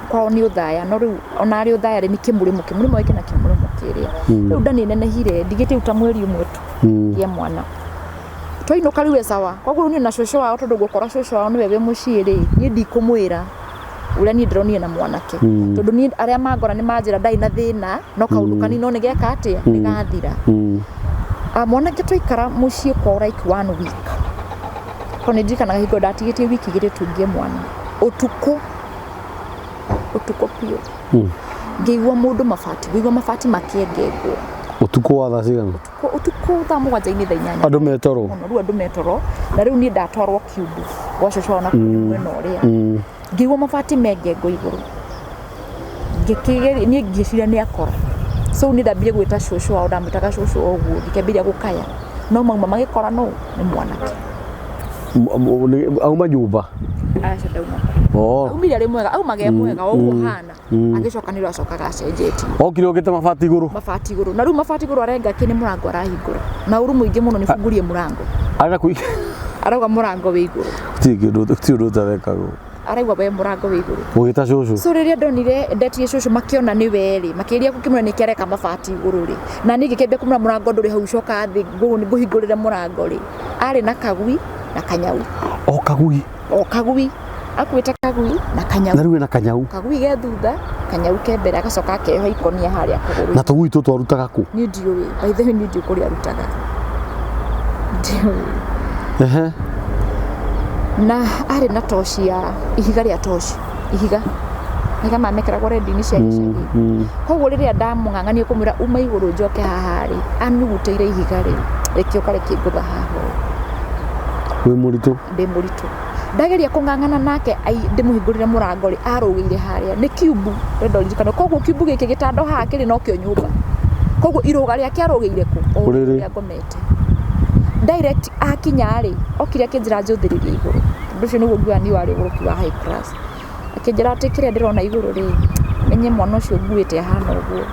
kwao nĩ ũthaya, no rĩu ona arĩ ũthaya rĩ, nĩ kĩmũrĩmo, kĩmũrĩmo gĩkĩ na kĩmũrĩmo kĩrĩa. Rĩu nda nĩ nenehire, ndigĩte rĩu ta mweri ũmwe tu ngĩe mwana. Twainũka rĩu e sawa. Koguo rĩu niĩ na cũcũ wao tondũ ngũkora cũcũ wao nĩwe wĩ mũciĩ rĩ, niĩ ndikũmwĩra ũrĩa niĩ ndĩronire na mwanake. Tondũ niĩ arĩa mangora nĩ manjĩra ndarĩ na thĩna, no kaũndũ kanini no nĩgeka atĩa, nĩgathira. Mwanake twaikara mũciĩ kwao like one week. Tondũ nĩ ndirikanaga hingo ndatigĩtie wiki igĩrĩ tu ngĩe mwana. Ũtukũ, ũtukũ biũ. Ngĩigua mũndũ mabati, ngĩigua mabati makĩengengwo. Ũtukũ wa thaa cigana? Ũtukũ thaa mũgwanja-inĩ thaa inyanya. Andũ me toro? Mũno, rĩu andũ me toro. Na rĩu niĩ ndatwarwo kiumbu gwa cũcũ wao na kũrĩa mwena ũrĩa. Ngĩigua mabati mengengwo igũrũ. Ngĩkĩgeria, niĩ ngĩciria nĩ akora. So niĩ ndambire gwĩta cũcũ wao, ndamwĩtaga cũcũ o ũguo, ngĩkĩambĩrĩria gũkaya. No mauma magĩkora nũ? Nĩ mwanake. Auma nyũmba? Aca ndauma. Aumire arĩ mwega, aumaga e mwega, o ũguo hana. Agĩcoka nĩ acokaga acenjetie. Okire okĩte mabati igũrũ? Mabati igũrũ. Na rĩu mabati igũrũ arenga kĩ nĩ mũrango arahingũra. Na ũru mũingĩ mũno nĩ bungurie mũrango. Arenda kũi Arauga mũrango wĩ igũrũ. Gũtirĩ kĩndũ, gũtirĩ ũndũ ũtarekagwo. Araigua we mũrango wĩ igũrũ. Ũgĩta cũcũ? So rĩrĩa ndonire ndetire cũcũ makĩona nĩ we rĩ, makĩgeria gũkĩmwĩra nĩkĩ areka mabati igũrũ rĩ. Na niĩ ngĩkĩambia kũmwĩra mũrango ndũrĩ hau coka thĩ ngũhingũrĩre mũrango rĩ. Arĩ na kagui na kanyau. O kagui? O kagui. Akuĩte kagui na kanyau. Na rĩu ena kanyau. Kagui ge thutha, kanyau ke mbere, agacoka akeoha ikonia harĩa kũgũrũ. Na tũgui tũtũ arutaga kũ? Niĩ ndiũĩ. By the way niĩ ndiũĩ kũrĩa arutaga. Ndiũĩ. Ehe. Na arĩ na toci ya ihiga rĩa toci. Ihiga. Ihiga maya mekĩragwo redio-inĩ cia gĩcagi. Koguo rĩrĩa ndamũng'ang'ania kũmwĩra uma igũrũ njoke haha rĩ, anyugutĩire ihiga rĩ, rĩkĩũka rĩkĩngũtha haha ũũ. Wĩ mũritũ? Ndĩ mũritũ. Ndageria kũng'ang'ana nake ndĩmũhingũrĩre mũrango rĩ, arũgĩire harĩa. Nĩ kiumbu, ndĩrenda ũririkane. Koguo kiumbu gĩkĩ gĩtanda haha kĩrĩ nokĩo nyũmba. Koguo irũga rĩake arũgĩire kũ? O Ũrĩrĩ. ũrĩa ngomete. Direct akinya rĩ, okire akĩnjĩra njũthĩrĩrie igũrũ. Ũndũ ũcio nĩguo nguoya niĩ warĩ ũgũrũki wa high class. Akĩnjĩra atĩ kĩrĩa ndĩrona igũrũ rĩ, menye mwana ũcio nguĩte ahana ũguo.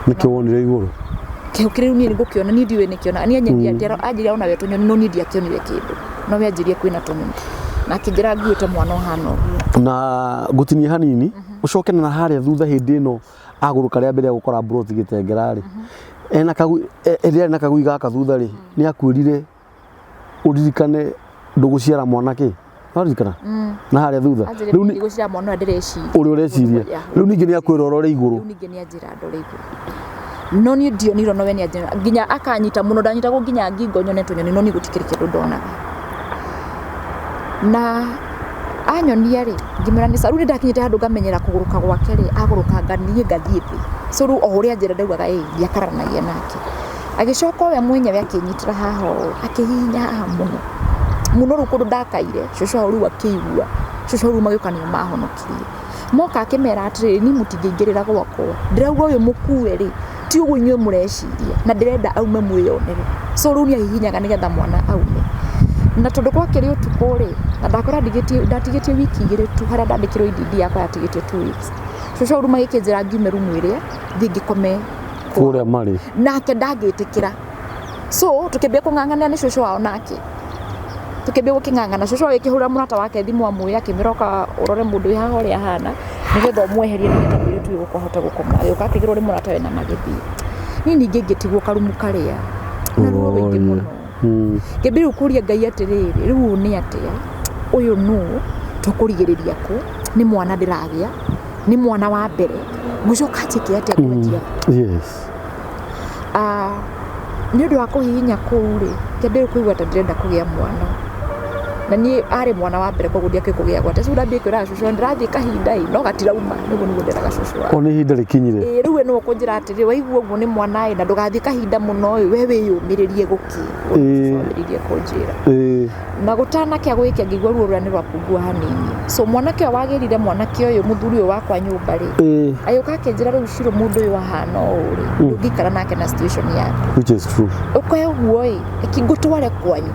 Nĩkĩo wonire igũrũ? Kĩo kĩrĩa niĩ ngũkĩona, niĩ ndiũĩ nĩkĩona. Niĩ anjĩrire, anjĩrire ona we tũnyoni, no niĩ ndiakĩonire kĩndũ. No we anjĩrire kwĩna tũnyoni. Na akĩnjĩra nguĩte mwana ũhana ũguo. Na ngũtinie hanini, ũcoke na harĩa thutha hĩndĩ ĩno agũrũka rĩa mbere gũkora mburoti gĩtengera rĩ. Ena kagui, ĩrĩa arĩ na kagui gaka thutha rĩ, nĩ akwĩrire ũririkane ndũgũciara mwana kĩ? Waririkana? Na harĩa thutha. Anjĩrire Rĩu nĩ ndigũciara mwana ũrĩa ndĩreciria. ũrĩa ũreciria. Rĩu ningĩ nĩ akwĩra ũrore igũrũ. Rĩu ningĩ nĩ anjĩra ndore igũrũ. No niĩ ndionire no we nĩ anjĩra nginya akanyita mũno, ndanyitagwo nginya ngingo nyone tũnyoni, no niĩ gũtikĩrĩ kĩndũ ndonaga. Na anyonia rĩ, ngĩmwĩra nĩ sawa. Rĩu nĩ ndakinyĩte handũ ngamenyera kũgũrũka gwake rĩ, agũrũkanga niĩ ngathiĩ thĩ. So rĩu o ũrĩa anjĩra ndaugaga ĩĩ, ndiakararanagia nake. Agĩcoka we mwenyewe akĩnyitĩra haha ũũ, akĩhihinya haha mũno. Mũno rĩu kũndũ ndakaire, cũcũ wao rĩu akĩigua. Cũcũ wao rĩu magĩũka nĩo mahonokirie. Moka akĩmera atĩrĩrĩ, niĩ mũtingĩingĩrĩra gwakwa. Ndĩrauga ũyũ mũkue rĩ, ti ũguo inyuĩ mũreciria, na ndĩrenda aume mwĩyonere. So rĩu nĩ ahihinyaga nĩgetha mwana aume. Na tondũ gwakĩrĩ ũtukũ rĩ, na ndakora ndatigĩtie wiki igĩrĩ tu, harĩa ndandĩkĩrwo EDD yakwa yatigĩtie 2 weeks. Cũcũ wao rĩu magĩkĩnjĩra ngiume rumu ĩrĩa, thiĩ ngĩkome kũrĩa marĩ. Nake ndangĩtĩkĩra. So tukĩambia kũng'ang'ana nĩ cũcũ wao nake. Tukĩambia gũkĩng'ang'ana, cũcũ wao akĩhũrĩra mũrata wake thimũ amwĩre, akĩmwĩra oka ũrore mũndũ wĩ haha ũrĩa ahana, nĩgetha ũmweherie nĩgetha mũirĩtu ũyũ gũkũ ahote gũkoma. Agĩũka akĩgĩrwo nĩ mũrata we na magĩthiĩ. Niĩ ningĩ ngĩtigwo karumu karĩa na ruo rũingĩ mũno. Ngĩambia rĩu kũria Ngai atĩrĩrĩ, rĩu ũyũ nĩ atĩa? Ũyũ nũ? Tũkũrigĩrĩria kũ? Nĩ mwana ndĩragĩa, nĩ mwana wa mbere, ngũcoka njĩke atĩa kwanjia? Yes. Nĩ ũndũ wa kũhihinya kũu rĩ, ngĩambia rĩu kũigua ta ndĩrenda kũgĩa mwana. Na niĩ arĩ mwana wa mbere koguo ndiakĩũĩ kũgĩa gwate. Rĩu ndambia kwĩraga cũcũ ndĩrathiĩ kahinda ĩ, no gatirauma. Nĩguo nĩguo nderaga cũcũ wakwa. O nĩ ihinda rĩkinyire. Ĩĩ, rĩu we nĩwe ũkũnjĩra atĩrĩrĩ, waigua ũguo nĩ mwana ĩ, na ndũgathiĩ kahinda mũno ĩ, we wĩyũmĩrĩrie gũkĩ. Ũguo nĩguo cũcũ ambĩrĩirie kũnjĩra. Na gũtanakĩa gũgĩkĩa ngĩigua ruo rũrĩa nĩ rwapungua hanini. So mwanake ũyũ wagĩrire mwanake ũyũ mũthuri ũyũ wakwa nyũmba rĩ, agĩũka akĩnjĩra rĩu Shiro mũndũ ũyũ ahana ũũ rĩ, ndũngĩikara nake na situation yaku. Which is true. Ũkoya ũguo ĩ, reke ngũtware kwanyu.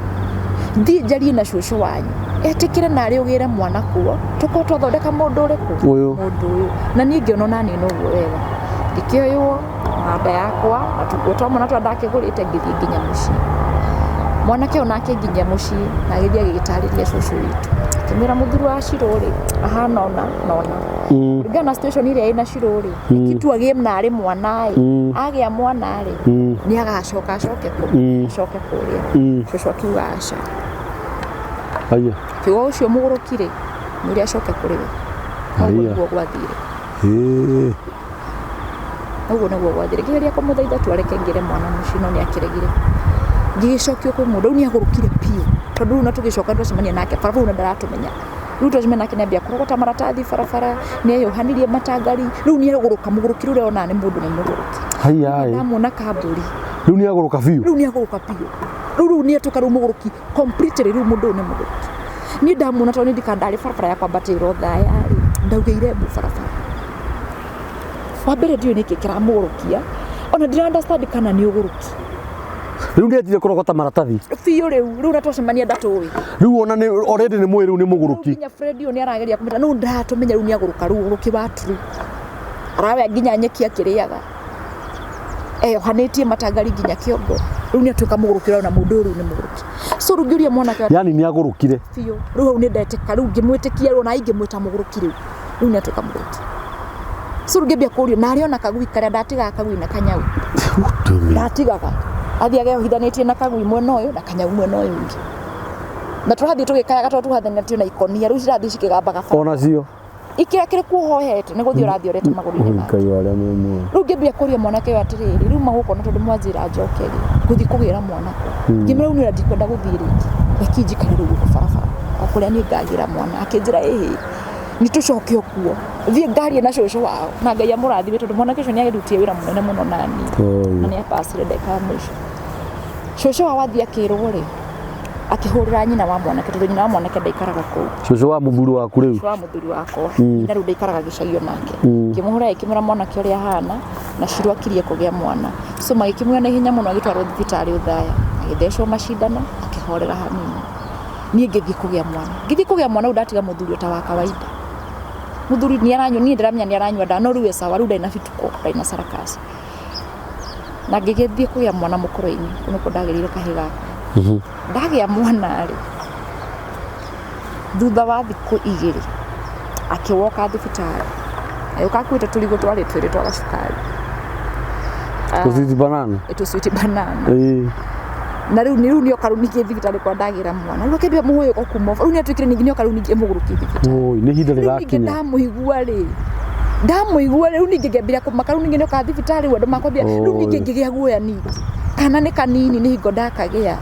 Thiĩ njarie na cũcũ wanyu. Etĩkĩre narĩ ũgĩre mwana kuo, tũkorwo twathondeka mũndũ ũrĩkũ? Ũyũ. Mũndũ ũyũ. Na niĩ ngĩona ona niĩ noguo wega. Ngĩkĩoywo na nda yakwa, na tũkuo twa mwana tũrĩa ndakĩgũrĩte ngĩthiĩ nginya mũciĩ. Mwanake ũyũ nake nginya mũciĩ, na agĩthiĩ agĩgĩtarĩria cũcũ witũ. Ngĩmwĩra mũthuri wa Shiro rĩ ahana ũna na ũna. Kũringana na situation ĩrĩa ĩna Shiro rĩ, kitu agĩe na arĩ mwana ĩ, agĩa mwana rĩ, nĩ agacoka acoke kũ, acoke kũrĩa. Cũcũ akiuga aca. Haya. Kiuga ũcio mũgũrũki rĩ, mwĩre acoke kũrĩ we. Ũguo Haya. nĩguo gwathire. Ĩĩ. Ũguo nĩguo gwathire. Ngĩgeria kũmũthaitha tu areke ngĩre mwana mũciĩ no nĩ akĩregire. Ngĩgĩcokio kwĩ mũndũ, rĩu nĩ agũrũkire biũ. Tondũ rĩu na tũgĩcoka twacemania nake barabara rĩu na ndaratũmenya. Rĩu twacemania nake nĩ ambia kũrogota maratathi barabara, nĩ eyohanirie matangari, rĩu nĩ agũrũka mũgũrũki rĩu ũrĩa onaga nĩ mũndũ nĩ mũgũrũki. Haya ĩ. Ndamuona kambũri, Rĩu nĩ agũrũka biũ. rĩu nĩ agũrũka biũ. Rĩu nĩ atuĩka rĩu mũgũrũki completely, rĩu mũndũ ũyũ nĩ mũgũrũki. Niĩ ndamuona tondũ niĩ ndika ndarĩ barabara ya kwambatĩra Othaya rĩ, ndaugĩire mbu barabara. Wa mbere ndiũĩ nĩkĩ kĩramũgũrũkia, ona ndira understand kana nĩ ũgũrũki. Rĩu nĩ anjire kũrogota maratathi. Biũ rĩu, rĩu na twacemania ndatũĩ. Rĩu ona nĩ already nĩ mũĩ rĩu nĩ Rĩu mũgũrũki. nginya Fred ũyũ nĩ arageria kũmwĩra no ndaratũmenya rĩu nĩ agũrũka rĩu ũgũrũki wa true. Araoya nginya nyeki akĩrĩaga. Eyohanĩtie matangari nginya kĩongo. Rĩu nĩ atuĩka mũgũrũki ũrona mũndũ ũyũ rĩu nĩ mũgũrũki. So rĩu ngĩũria mwanake wa Yaani nĩ agũrũkire. biũ. Rĩu hau nĩ ndetĩka rĩu ngĩmwĩtĩkia rĩu ona ingĩmwĩta mũgũrũki rĩu. Rĩu nĩ atuĩka mũgũrũki. So rĩu ngĩambia kũũrio na arĩ ona kagui karĩa ndatigaga kagui na kanyau. Ndatigaga. Athiaga eyohithanĩtie na kagui mwena ũyũ na kanyau mwena ũyũ ũngĩ. Na tũrathiĩ tũgĩkayaga tondũ tũhathanĩtio na ikonia rĩu cirathiĩ cikĩgambaga bara. Ona cio. Ikĩra kĩrĩ kuo ũhohete nĩ gũthiĩ ũrathiĩ ũrete magũrũ-inĩ make. Ngai wa arĩa me muoyo. Rĩu ngĩambia kũria mwanake ũyũ atĩrĩrĩ, rĩu magũkona tondũ mwanjĩra njoke rĩ, ngũthiĩ kũgĩra mwana kũ? Ngĩmwĩra rĩu niĩ ndikwenda gũthiĩ rĩngĩ, reke njikare rĩu gũkũ barabara o kũrĩa niĩ ngagĩra mwana. Akĩnjĩra ĩhĩ, nĩ tũcoke o kuo, thiĩ ngarie na cũcũ wao na Ngai amũrathime tondũ mwanake ũcio nĩ arutire wĩra mũnene mũno nani na nĩ apacire ndagĩka ya mũico. Cũcũ wao athiĩ akĩrwo rĩ, akĩhũrĩra nyina wa mwanake tondũ nyina wa mwanake ndaikaraga kũu. Cũcũ wa mũthuri waku rĩu. Cũcũ wa mũthuri wakwa nyina rĩu ndaikaraga gĩcagi nake. Ngĩmũhũra ĩkĩmwĩra mwanake ũrĩa ahana na Shiro akirie kũgĩa mwana. So magĩkĩmuoya na ihenya mũno agĩtwarwo thibitarĩ Othaya, agĩthecwo macindano akĩhorera hanini. Niĩ ngĩthiĩ kũgĩa mwana. Ngĩthiĩ kũgĩa mwana rĩu ndatiga mũthuri o ta wa kawaida. Mũthuri nĩ aranyua, niĩ ndĩramenya nĩ aranyua ndawa no rĩu e sawa, rĩu ndarĩ na bituko, ndarĩ na sarakasi. Na ngĩgĩthiĩ kũgĩa mwana mũkũrũ-inĩ, kũu nĩkuo ndagĩrĩire kahĩĩ gakwa. Ndagĩa mwana rĩ, thutha wa thikũ igĩrĩ akĩwoka thibitarĩ, agĩũka akuĩte tũrigũ twarĩ twĩrĩ twa gacukari. Tũciti banana. Tũcwiti banana. Ĩĩ. Na rĩu rĩu nĩoka rĩu ningĩ thibitarĩ kwa ndagĩra mwana. Rĩu akĩambia mũhũyũko kuma rĩu nĩatuĩkire ningĩ nĩoka rĩu ningĩ mũgũrũki thibitarĩ. Oi, nĩ ihinda Rĩu ningĩ rĩrakinya. ndamũigua rĩ, ndamũigua rĩu ningĩ ngĩambĩrĩria kũmaka rĩu ningĩ nĩoka thibitarĩ rĩu andũ makwambia rĩu ningĩ Oi. ngĩgĩa guoya ningĩ. Kana nĩ kanini nĩ hingo ndakagĩa.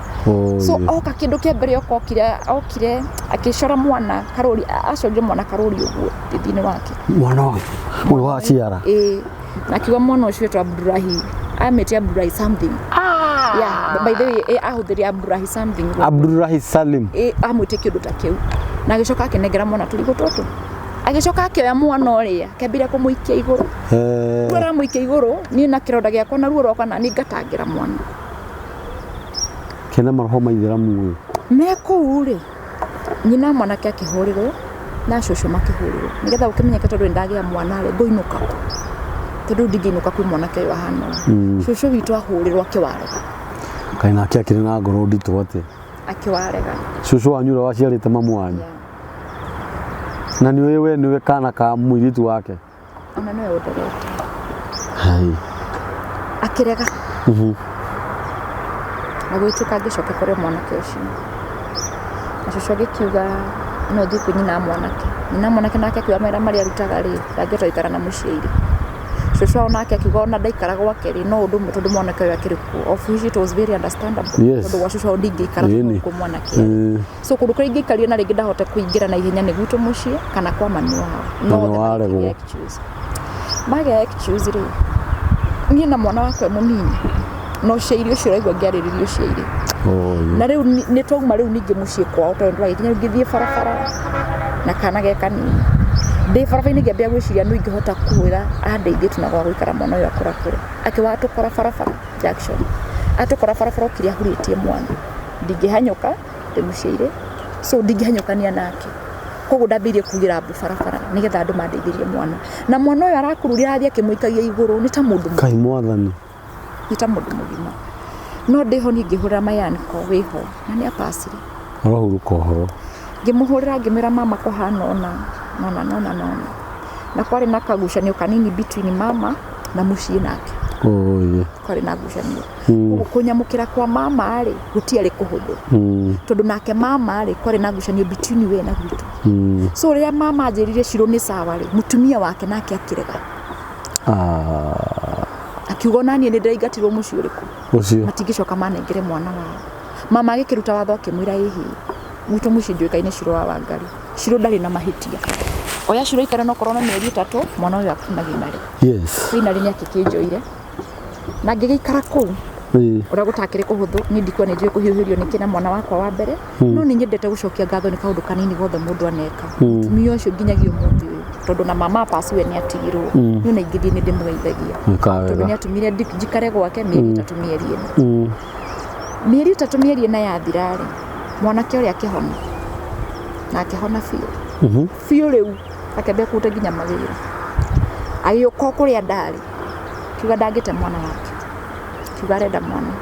So Oi. oka kĩndũ kĩa mbere oka okire okire akĩcora mwana karũri acorire mwana karũri ũguo thithi-inĩ wake. Mwana waku ũyũ waciara. Ĩĩ. Na akiuga mwana ũcio etwo Abdurahi. Amĩte Abdurahi something. Yeah, by the way, ahũthĩrire Abdurahi something. Abdurrahi Salim. Ĩ amwĩte kĩndũ ta kĩu. Na agĩcoka akĩnengera mwana tũrigũ tũtũ. Agĩcoka akĩoya mwana ũrĩa, akĩambĩrĩria kũmũikia igũrũ. Eh. Rĩu aramũikia igũrũ, niĩ na kĩronda gĩakwa na ruo rwakwa na niĩ ngatangĩra mwana. Kena maroho ma ithĩramu ũyũ. Me kũu rĩ, nyina mwanake akĩhũrĩrwo na cũcũ makĩhũrĩrwo nĩgetha gũkĩmenyeke tondũ nĩndagĩa mwana rĩ, ngũinũka kũ? Tondũ ndingĩinũka kwĩ mwanake ũyũ ahana ũũ. Cũcũ witũ ahũrĩrwo akĩwarega. Kaĩ nake akĩrĩ na ngoro nditũ atĩa. Akĩwarega. Cũcũ wanyu ũrĩa waciarĩte mamu wanyu. Yeah. Na nĩũĩ we nĩwe kana ka mũirĩtu wake. Ona nĩwe ũnderete. Hai. Akĩrega. Na gũgĩtuĩka ngĩcoka kũrĩ mwanake ũcio. Na cũcũ agĩkiuga no thiĩ kwĩ nyina wa mwanake. Nyina wa mwanake nake akiuga mawĩra marĩa arutaga rĩ, ndangĩhota gũikara na mũciĩ. Cũcũ wao nake akiuga ona ndaikara gwake rĩ, no ũndũ ũmwe tondũ mwanake ũyũ akĩrĩ kuo. Of which it was very understandable. Yes. Tondũ gwa cũcũ wao ndingĩikara Ĩni. tondũ kuo mwanake arĩ. So kũndũ kũrĩa ingĩikarire na rĩngĩ ndahote kũingĩra na ihenya nĩ gwitũ mũciĩ kana kwa mami wao. Na No nĩ othe waregwo. makĩgĩa excuse. Magĩa excuse rĩ, niĩ na mwana wakwa e mũnini no ũciairi ũcio ũraigua ngĩarĩrĩria ũciairi. Oi. Na rĩu nĩ twauma rĩu ningĩ mũciĩ kwao tondũ ndwagĩkinya rĩu ngĩthiĩ barabara na kana ge kanini. Ndĩ barabara-inĩ ngĩambia gwĩciria no ingĩhota kwĩra andeithie tu na gwa gũikara mwana ũyũ akũrakũre. Akĩwa atũkora barabara junction. Atũkora barabara okire ahurĩtie mwana. Ndingĩhanyũka ndĩmũciaire so ndingĩhanyũkania nake. Koguo ndambĩrĩirie kugĩra mbu barabara nĩgetha andũ mandeithĩrie mwana. Na mwana ũyũ arakururia arathiĩ akĩmũikagia igũrũ nĩ ta mũndũ Kai mwathani. nĩ ta mũndũ mũgima. No ndĩho niĩ ngĩhũrĩra my uncle wĩho na nĩ apacire. Ũrahurũka ũhoro. Ngĩmũhũrĩra ngĩmwĩra mama kũhana ũna nona nona nona, na kwarĩ na kagucanio kanini between mama na mũciĩ nake. Oye. Kwarĩ na ngucanio. Koguo kũnyamũkĩra kwa mama rĩ gũtiarĩ kũhũthũ, tondũ nake mama rĩ kwarĩ na ngucanio between we na gwitũ. So rĩrĩa mama anjĩrire Shiro nĩ sawa rĩ, mũtumia wake nake akĩrega. Ah. Akiuga ona niĩ nĩ ndĩraingatirwo mũciĩ ũrĩkũ, Ũcio. matingĩcoka manengere mwana wao. Mama agĩkĩruta watho akĩmwĩra, ĩhĩ, gwitũ mũciĩ njũĩkaine Shiro wa Wangari, Shiro ndarĩ na mahĩtia, oya Shiro ikare nokorwo na mĩeri 3, mwana ũyũ akuma gĩmarĩ. Yes. Finally nĩ akĩkĩnjoire na ngĩgĩikara kũu. Ũrĩa gũtakĩrĩ kũhũthũ, niĩ ndikuwa nĩ njũĩ kũhiũhĩrio nĩkĩ na mwana wakwa wa mbere, no nĩ nyendete gũcokia ngatho nĩ kaũndũ kanini gothe mũndũ aneka. Mũtumia ũcio nginyagia ũmũthĩ ũyũ, tondũ na mama pass we nĩ atigirwo, niĩ ona ingĩthiĩ nĩ ndĩmũgeithagia, Wĩkaga tondũ nĩ wega. atũmire njikare gwake mĩeri 3 mĩeri 4. Mĩeri 3 mĩeri 4 yathira rĩ, mwanake ũrĩa akĩhona, na akĩhona biũ biũ, rĩu akĩambia kũruta nginya mawĩra, agĩũka o kũrĩa ndarĩ, kiuga ndangĩte mwana wake, kiuga arenda mwana.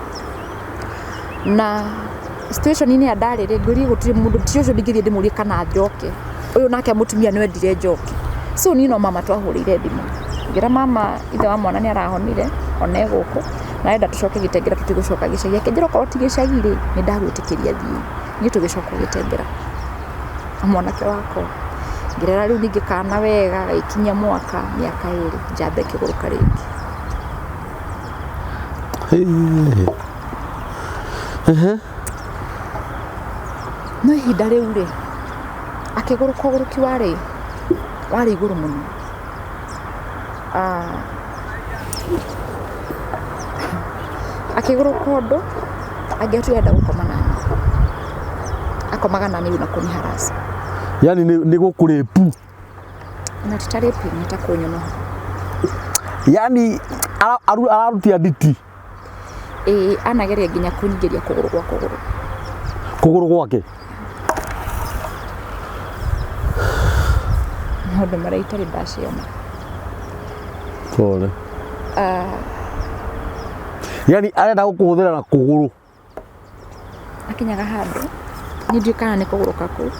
Na situation-inĩ ya ndarĩ rĩ, ngwĩrie gũtirĩ mũndũ, ti ũcio ndingĩthiĩ ndĩmũrie kana njoke, ũyũ nake mũtumia nĩ wendire njoke. So niĩ no mama twahũrĩire thimũ, ngĩra mama ithe wa mwana nĩ arahonire ona e gũkũ, na arenda tũcoke Gĩtengera, tũtigũcoka gĩcagi. Akĩnjĩra okorwo ti gĩcagi rĩ, nĩ ndagwĩtĩkĩria thiĩ. Niĩ tũgĩcoka Gĩtengera na mwanake wakwa, ngĩrera rĩu ningĩ kana wega, gagĩkinyia mwaka, mĩaka 2, njamba ĩkĩgũrũka rĩngĩ. No ihinda rĩu rĩ, akĩgũrũka, ũgũrũki warĩ igũrũ mũno. Akĩgũrũka ũndũ angĩatuire enda gũkoma nani, akomaga nani rĩu na kũnĩ harass. Yani nĩ gũkũrĩpu. Ona ti ta rape, nĩ ta kũnyonoha. Yani ararutia nditi. Ĩĩ, anageria nginya kũnyingĩria kũgũrũ gwa kũgũrũ. Kũgũrũ gwake. Maũndũ marĩa itarĩ ndaciona. Pole. Yani arenda gũkũhũthĩra na kũgũrũ. Akinyaga handũ niĩ ndiũĩ kana nĩ kũgũrũka kũu,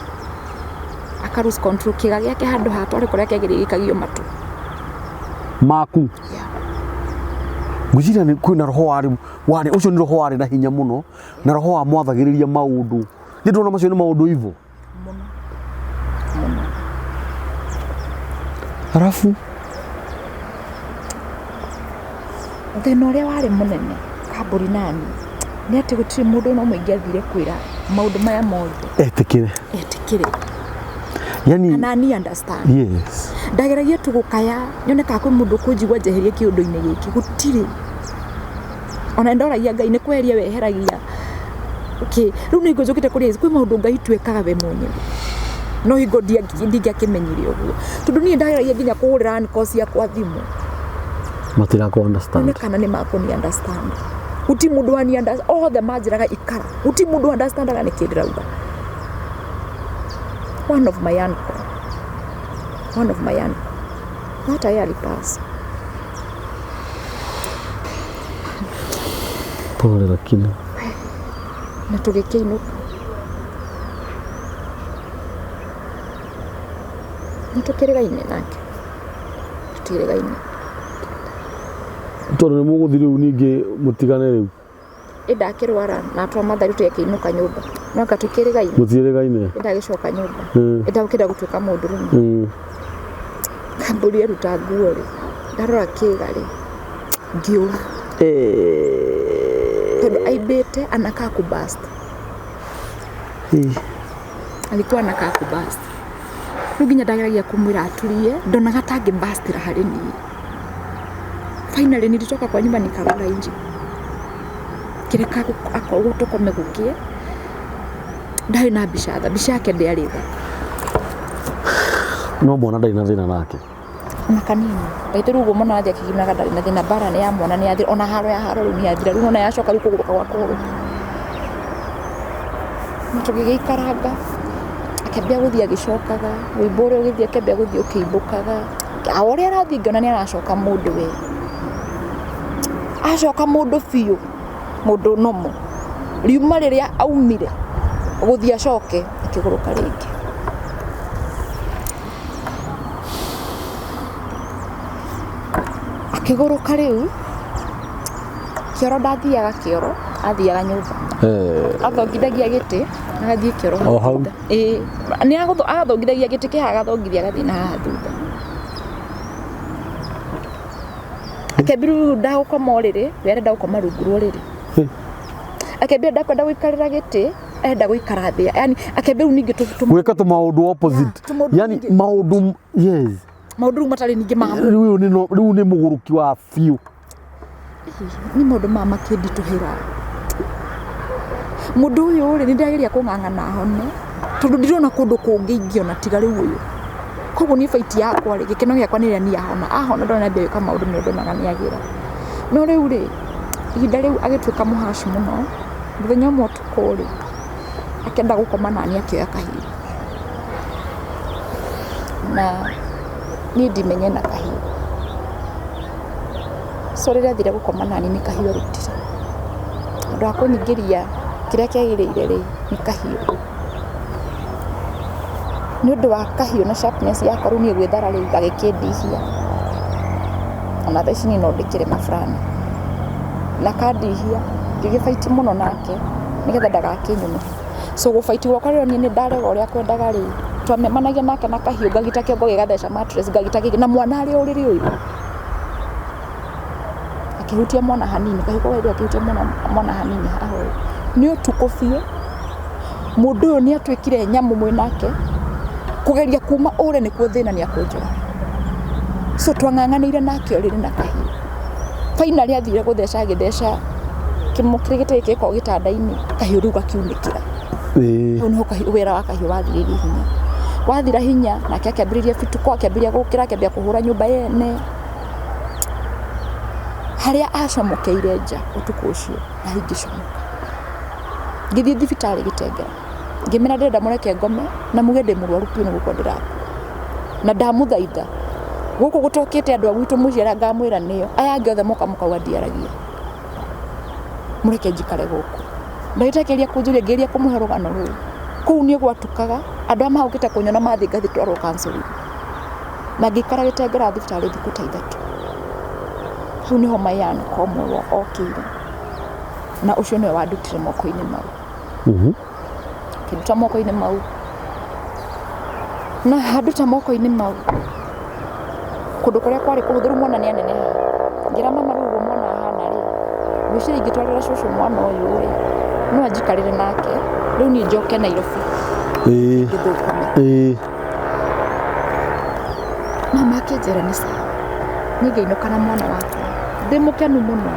aka lose control kĩga gĩake handũ hatware kũrĩa kĩagĩrĩire gĩkagio matũ. Maku. Yeah. Ngwĩciria nĩ kwĩna roho warĩ ũcio, nĩ roho warĩ na hinya mũno, na roho wa mwathagĩrĩria maũndũ. Nĩ ndĩrona macio nĩ maũndũ ivo. Mũno mũno. Arabu Thĩna ũrĩa warĩ mũnene kambũri nani nĩ atĩ gũtirĩ mũndũ ona ũmwe ingĩathire kwĩra maũndũ maya mothe etĩkĩre. Etĩkĩre. Yani kana ni understand. Yes. Ndageragia tu gũkaya nyone kana kwĩ mũndũ ũkũnjigua njeherie kĩũndũ-inĩ gĩkĩ, gũtirĩ. Ona ndoragia Ngai nĩ kweheria weheragia okay. Rĩu nĩ hingo njũkĩte kũrĩa kwĩ maũndũ Ngai twĩkaga we mwenyewe, no hingo ndingĩakĩmenyire ũguo, tondũ niĩ ndageragia nginya kũhũrĩra uncle ciakwa thimũ Matirakũ nyone understand. Kana nĩ makũni understand. Guti mũndũ wani understand, othe manjĩraga ikara, guti mũndũ understandaga nĩkĩ ndĩrauga. One of my uncle hata yeye alipass. Pole lakini. Na tũgĩkĩinũka nĩ tũkĩrĩgaine nake, tũtirĩgaine. Tondũ nĩ mũgũthiĩ rĩu ningĩ mũtigane rĩu. Ĩndakĩrwara na atwa mathari tũgĩkĩinũka nyũmba, no anga tũkĩrĩgaine. Mũtirĩgaine. Ĩndagĩcoka nyũmba, ĩndagũkĩenda gũtuĩka mũndũrũme. Kambũri eruta nguo rĩ, ndarora kĩga rĩ, ngĩũra, tondũ aimbĩte anakaa kubust. Alikuwa anakaa kubust. Rĩu nginya ndageragia kũmwĩra aturie, ndonaga ta angĩbustĩra harĩ niĩ. Finally nilitoka kwa nyumba nikalala nje, kĩreka akorwo tũkome gũkĩe. Ndarĩ na mbica tha, mbica yake ndĩarĩ thaka. No mwana ndarĩ na thĩna nake. Ona kanini. Ndaitũ rĩu ũguo mwana wathiĩ akĩgimaga, ndarĩ na thĩna, mbara nĩ ya mwana nĩ yathira, ona haro ya haro rĩu nĩ yathira, rĩu ona yacoka rĩu kũgũrũka gwa kũgũrũ. Na tũgĩgĩikaranga, akĩambia gũthiĩ agĩcokaga, wĩimbo ũrĩa ũgĩthiĩ akĩambia gũthiĩ ũkĩimbũkaga. O ũrĩa arathiĩ ngĩona nĩ aracoka mũndũ we, acoka mũndũ biũ, mũndũ nomo. Riuma rĩrĩa aumire Gũthiĩ acoke akĩgũrũka rĩngĩ. Akĩgũrũka rĩu kĩoro, ndathiaga kĩoro, athiaga nyũmba. Athongithagia gĩtĩ agathiĩ kĩoro. O hau? Thutha. Ĩĩ, nĩ athongithagia gĩtĩ kĩhaha, agathongithia agathiĩ na haha thutha. Akĩambia rĩu ndagũkoma ũrĩrĩ, we arenda gũkoma rungu rwa ũrĩrĩ. Akĩambia ndakwenda gũikarĩra gĩtĩ, arenda gũikara thĩ, yani akĩambia rĩu ningĩ Gwĩka tũmaũndũ opposite. Yeah, tũmaũndũ Yani ningĩ. maũndũ, yes. Maũndũ rĩu matarĩ ningĩ ma Rĩu ũyũ nĩ rĩu nĩ mũgũrũki wa biũ. Nĩ maũndũ maya makĩnditũhĩra. Mũndũ ũyũ rĩ, nĩ ndĩrageria kũng'ang'ana hone, tondũ ndirona kũndũ kũngĩ ingĩona tiga rĩu ũyũ. Koguo niĩ fight yakwa rĩ, gĩkeno gĩakwa nĩ rĩrĩa niĩ ahona. Ahona ndona nĩambia gwĩka maũndũ, nĩ ndonaga nĩ agĩra. No rĩu rĩ, ihinda rĩu agĩtuĩka mũhacu mũno. Mũthenya ũmwe ũtukũ rĩ, akĩenda gũkoma nani, akĩoya kahiũ. Na niĩ ndimenye na kahiũ. So rĩrĩa athire gũkoma nani, nĩ kahiũ arutire. Ũndũ wa kũnyingĩria kĩrĩa kĩagĩrĩire rĩ, nĩ kahiũ. Nĩ ũndũ wa kahiũ na sharpness yako, rĩu niĩ gwĩthara rĩu gagĩkĩndihia. Ona thaa ici niĩ no ndĩkĩre maburani. Na kandihia, ngĩgĩbaiti mũno nake nĩgetha ndagakĩnyume. So gũbaiti gwakwa rĩrĩa niĩ nĩ ndarega ũrĩa kwendaga rĩ, twamemanagia nake na kahiũ, ngagita kĩongo gĩgatheca mattress, ngagita gĩkĩ, na mwana arĩ o ũrĩrĩ ũyũ. Akĩhutia mwana hanini, kahiũ kau akĩhutia mwana hanini haha ũũ. Nĩ ũtukũ biũ, mũndũ ũyũ nĩ atuĩkire nyamũ mwĩ nake, kũgeria kuma ũre nĩkuo thĩna, nĩ akũnjũraga. So twang'ang'anĩire nake ũrĩrĩ na kahiũ. Finally athire gũtheca, agĩtheca kĩmũ kĩrĩa gĩtĩ gĩkoragwo gĩtanda-inĩ, kahiũ rĩu gakiunĩkĩra. Hau nĩho kahiũ, wĩra wa kahiũ wathirĩirie hinya. Wathira hinya, nake akĩambĩrĩria bituko, akĩambĩrĩria gũkĩra, akĩambia kũhũra nyũmba yene. Harĩa acomokeire nja ũtukũ ũcio, na ingĩcomoka. Ngĩthiĩ thibitarĩ Gĩtengera, ngĩmera ndĩrenda mũreke ngome na muge ndĩ mũrwaru biũ, nĩ gũkua ndĩrakua. Na ndamũthaitha, gũkũ gũtokĩte andũ a gwitũ mũciĩ arĩa ngamwĩra nĩo, aya angĩ othe moka mũkauga ndiaragia. Mũreke njikare gũkũ. Ndagĩtarĩ akĩgeria kũnjũria, ngĩgeria kũmũhe rũgano rũu. Kũu nĩ gwatukaga, andũ arĩa magũkĩte kũnyona mathiĩ ngathiĩ twarwo counseling. Na ngĩikara Gĩtengera thibitarĩ thikũ ta 3. Hau nĩho my uncle ũmwe okĩire. Na ũcio nĩwe wandutire moko-inĩ mau. Akĩnduta moko-inĩ mau. Na anduta moko-inĩ mau, kũndũ kũrĩa kwarĩ kũhũthũ, rĩu mwana nĩ aneneha. Ngĩra mama, rĩu ũguo mwana ahana rĩ, ngwĩciria ingĩtwarĩra cũcũ mwana ũyũ rĩ, no anjikarĩre nake, rĩu niĩ njoke Nairobi ngĩthũkũme. Mama akĩnjĩra nĩ sawa. Niĩ ngĩinũka na mwana wakwa ndĩ mũkenu mũno,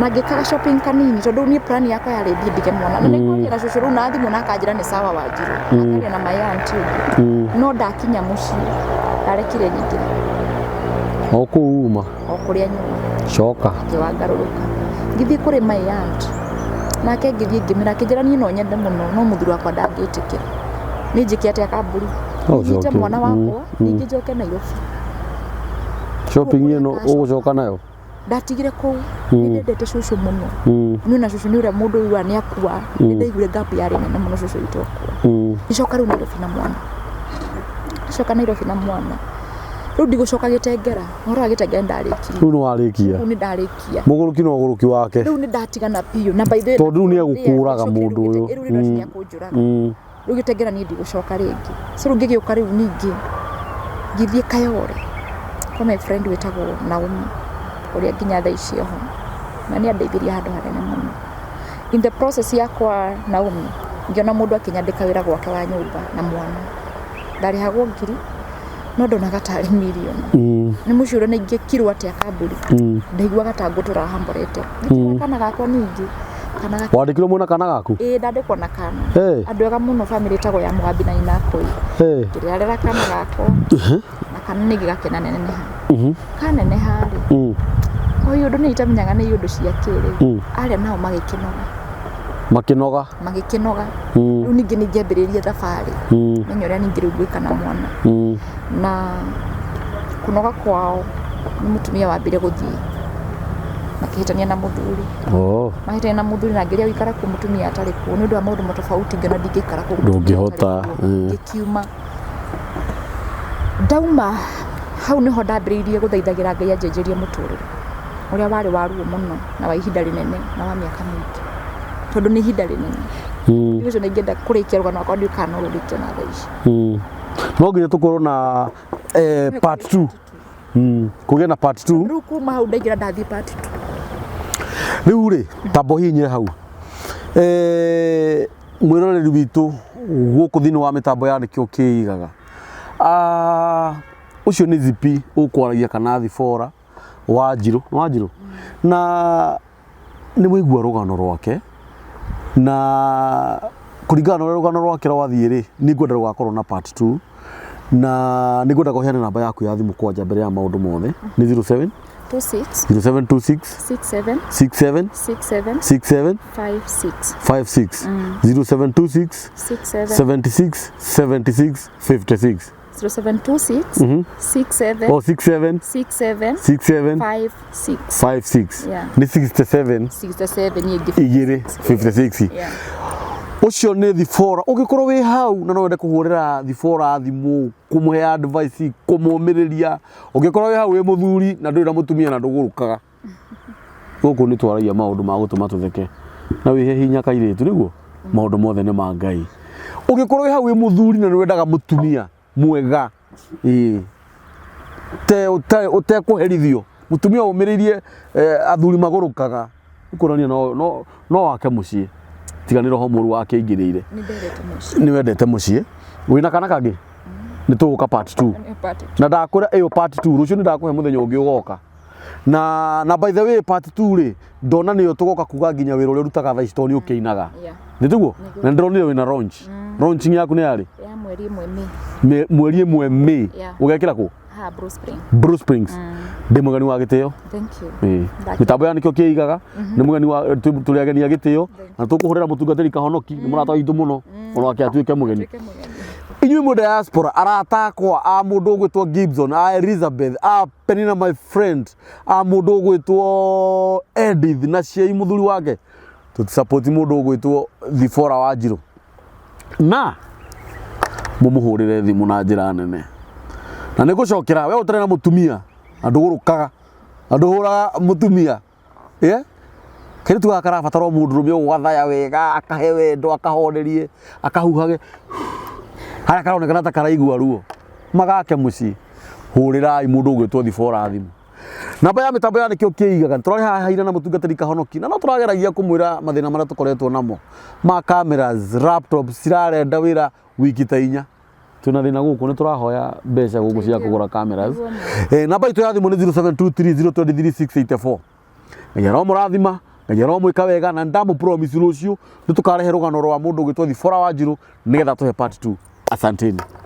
na ngĩkaga shopping kanini, tondũ niĩ plan yakwa yarĩ thiĩ ndige mwana na nĩngwaria na cũcũ rĩu na thimũ, na akanjĩra nĩ sawa Wanjirũ, akaria na my auntie ũguo. No ndakinya mũciĩ, ndarekire nyingĩre. O kũu uma? O kũrĩa nyuma. Coka. Ngĩwangarũrũka ngĩthiĩ kũrĩ my aunt, nake ngĩthiĩ ngĩmĩra, akĩnjĩra niĩ no nyende mũno, no mũthuri wakwa ndangĩtĩkĩra. Nĩ njĩke atĩa kamburi? No nyite ũcoke. Mwana wakwa, ningĩ njoke Nairobi. Shopping ĩno ũgũcoka nayo? Ndatigire kũu. Nĩ ndendete cũcũ mũno. Niĩ na cũcũ nĩ ũrĩa mũndũ ũiguaga nĩ akua, nĩ ndaiguire gap yarĩ nene mũno cũcũ witũ akua. Ngĩcoka rĩu Nairobi na mwana. Ngacoka Nairobi na mwana, rĩu ndigũcoka Gĩtengera. Ũhoro wa Gĩtengera nĩ ndarĩkirie. Rĩu nĩ warĩkia. Rĩu nĩ ndarĩkia. Mũgũrũki no ũgũrũki wake. Rĩu nĩ ndatigana biũ na by the way, Tondũ rĩu nĩ egũkũraga mũndũ ũyũ. Rĩu nĩ ekũnjũraga. Rĩu Gĩtengera niĩ ndigũcoka rĩngĩ. So rĩu ngĩgĩũka rĩu ningĩ ngĩthiĩ Kayore kwa my friend wĩtagwo Naomi, ũrĩa nginya thaa ici oho, na nĩ andeithirie handũ hanene mũno. In the process yakwa Naomi, ngĩona mũndũ akĩnyandĩka wĩra gwake wa nyũmba na mwana. Ndarĩhagwo ngiri, no ndonaga tarĩ mirioni. Nĩ mũciĩ ũrĩa ingĩkirwo atĩa kamburi. Ndaiguaga ta ngũtũra hamborete. Ngĩtwara kana gakwa ningĩ, kana gaka. Wandĩkirwo mwena kana gaku? Ĩĩ, ndandĩkwo na kana. Hey. Andũ ega mũno, bamĩrĩ ĩtagwo ya Mũgambi na nyina Akũi. Hey. Ngĩrerera kana gakwa, na kana ningĩ gakĩna neneha. Kaneneha rĩ, o ũndũ nĩ itamenyaga nĩ iũndũ cia kĩrĩ. Arĩa nao magĩkĩnoga. Makĩnoga. Magĩkĩnoga. Rĩu ningĩ ningĩambĩrĩrie thabarĩ, menya ũrĩa ningĩ rĩu ngwĩka na mwana. Na kũnoga kwao, nĩ mũtumia wambire gũthiĩ. Makĩhĩtania na mũthuri. Oh. Mahĩtania na mũthuri na ngĩria gũikara kuo mũtumia atarĩ kuo nĩ ũndũ wa maũndũ matofauti, ngĩona ndingĩikara kũu mũtumia atarĩ Ndũngĩhota, kuo. Ngĩkiuma. Ndauma hau nĩho ndambĩrĩirie gũthaithagĩra Ngai anjenjerie mũtũrĩre ũrĩa warĩ wa ruo mũno na wa ihinda rĩnene na wa mĩaka mĩingĩ, tondũ nĩ ihinda rĩnene. Ũcio nĩ ingĩenda kũrĩkia rũgano rwakwa, ndiũĩ kana no rũrĩkie na thaa ici. No nginya tũkorwo na part 2. Kũgĩe na part 2. Rĩu kuma hau ndaingĩra ndathiĩ part 2. Rĩu rĩ, tamba ũhihinyĩre hau. Mwĩroreri witũ gũkũ thĩinĩ wa mĩtambo ya Nĩkĩo Kĩigaga. Ah, ũcio nĩ Zipi ũkwaragia kana Thibora wa Njirũ, nĩ wa Njirũ? Na nĩ waigua rũgano rwake na kũringana na ũrĩa rũgano rwake rwathiĩ rĩ, nĩ ngwenda rũgakorwo na part 2 na nĩ ngwenda kũheana namba yaku ya thimũ kwanja mbere ya maũndũ mothe. Nĩ 07 26 0726 67 67 67 67 56. 56 0726 67 76 76 56. 0726 67 Oh, 67 67 67 56. 56. Yeah. Nĩ 67 67 nyingĩ. Igĩrĩ 56. Yeah. Ũcio nĩ Thibora. Ũngĩkorwo wĩ hau na no wende kũhũrĩra Thibora thimũ, kũmũhe advice, kũmũmĩrĩria, ũngĩkorwo wĩ hau wĩ mũthuri na ndũrĩ na mũtumia na ndũgũrũkaga, gũkũ nĩ twaragia maũndũ ma gũtũma tũtheke na wĩhe hinya kairĩtu, nĩguo maũndũ mothe nĩ ma Ngai. Ũngĩkorwo wĩ hau wĩ mũthuri na nĩ wendaga mũtumia mwega, ĩĩ, ũtekũherithio, mũtumia ũmĩrĩirie athuri magũrũkaga, kuonania no wake mũciĩ, tiga nĩ roho mũru wake aingĩrĩire. Nĩ ndendete mũciĩ. Nĩ wendete mũciĩ. Wĩna kana kangĩ? Nĩ tũgũka part 2. Nĩ part two. Na ndakwĩra ĩyo part 2 rũciũ nĩ ndakũhe mũthenya ũngĩ ũgoka. Na by the way, part 2 rĩ, ndona nĩyo tũgoka kuga nginya wĩra ũrĩa ũrutaga thaa ici, tondũ nĩ ũkĩinaga. Nĩ tiguo? Na ndĩronire wĩna launch. Launching yaku nĩ yarĩ? Ya mweri ĩmwe May. Mweri ĩmwe May. Yeah. Ũgekĩra kũ? Ha Blue Spring. Blue Springs. Ndĩ mũgeni wa gĩtĩo. Thank you. Ĩĩ. Ndakena. Mĩtambo ya Nĩkĩo Kĩigaga nĩ mũgeni wa tũrĩ ageni a gĩtĩo na tũkũhũrĩra mũtungatĩri Kahonoki, nĩ mũrata witũ mũno, onake atuĩke mũgeni. Tuĩke mũgeni. Inyuĩ mwĩ diaspora, arata akwa a mũndũ ũgwĩtwo Gibson, a Elizabeth, a Penina my friend, a mũndũ ũgwĩtwo Edith na ciai mũthuri wake, tũtisupport mũndũ ũgwĩtwo Thibora wa Njirũ na mũmũhũrĩre thimũ na njĩra nene. Na nĩ ngũcokera we ũtarĩ na mũtumia na ndũgũrũkaga na ndũhũraga mũtumia, yeah? Kairĩtu gaka karabatara o mũndũrũme ũgũgathaya wega, akahe wendo, akahorerie, akahuhage harĩa karonekana ta karaigua ruo, magake mũciĩ. Hũrĩrai mũndũ ũgwĩtwo Thibora thimũ. Namba ya mĩtambo ya Nĩkĩo Kĩigaga. Tũrarĩ haha ira na mũtungatĩri Kahonoki na no tũrageragia kũmwĩra mathĩna marĩa tũkoretwo namo ma cameras, laptops cirarenda wĩra wiki ta inya. Twĩna thĩna gũkũ, nĩ tũrahoya mbeca gũkũ cia kũgũra cameras. Namba itũ ya thimũ nĩ 0723023684. Ngai aromũrathima, Ngai aromwĩka wega, na ndamũ promise rũciũ nĩ tũkarehe rũgano rwa mũndũ ũgwĩtwo Thibora wa Njirũ nĩgetha tũhe part 2. Asanteni.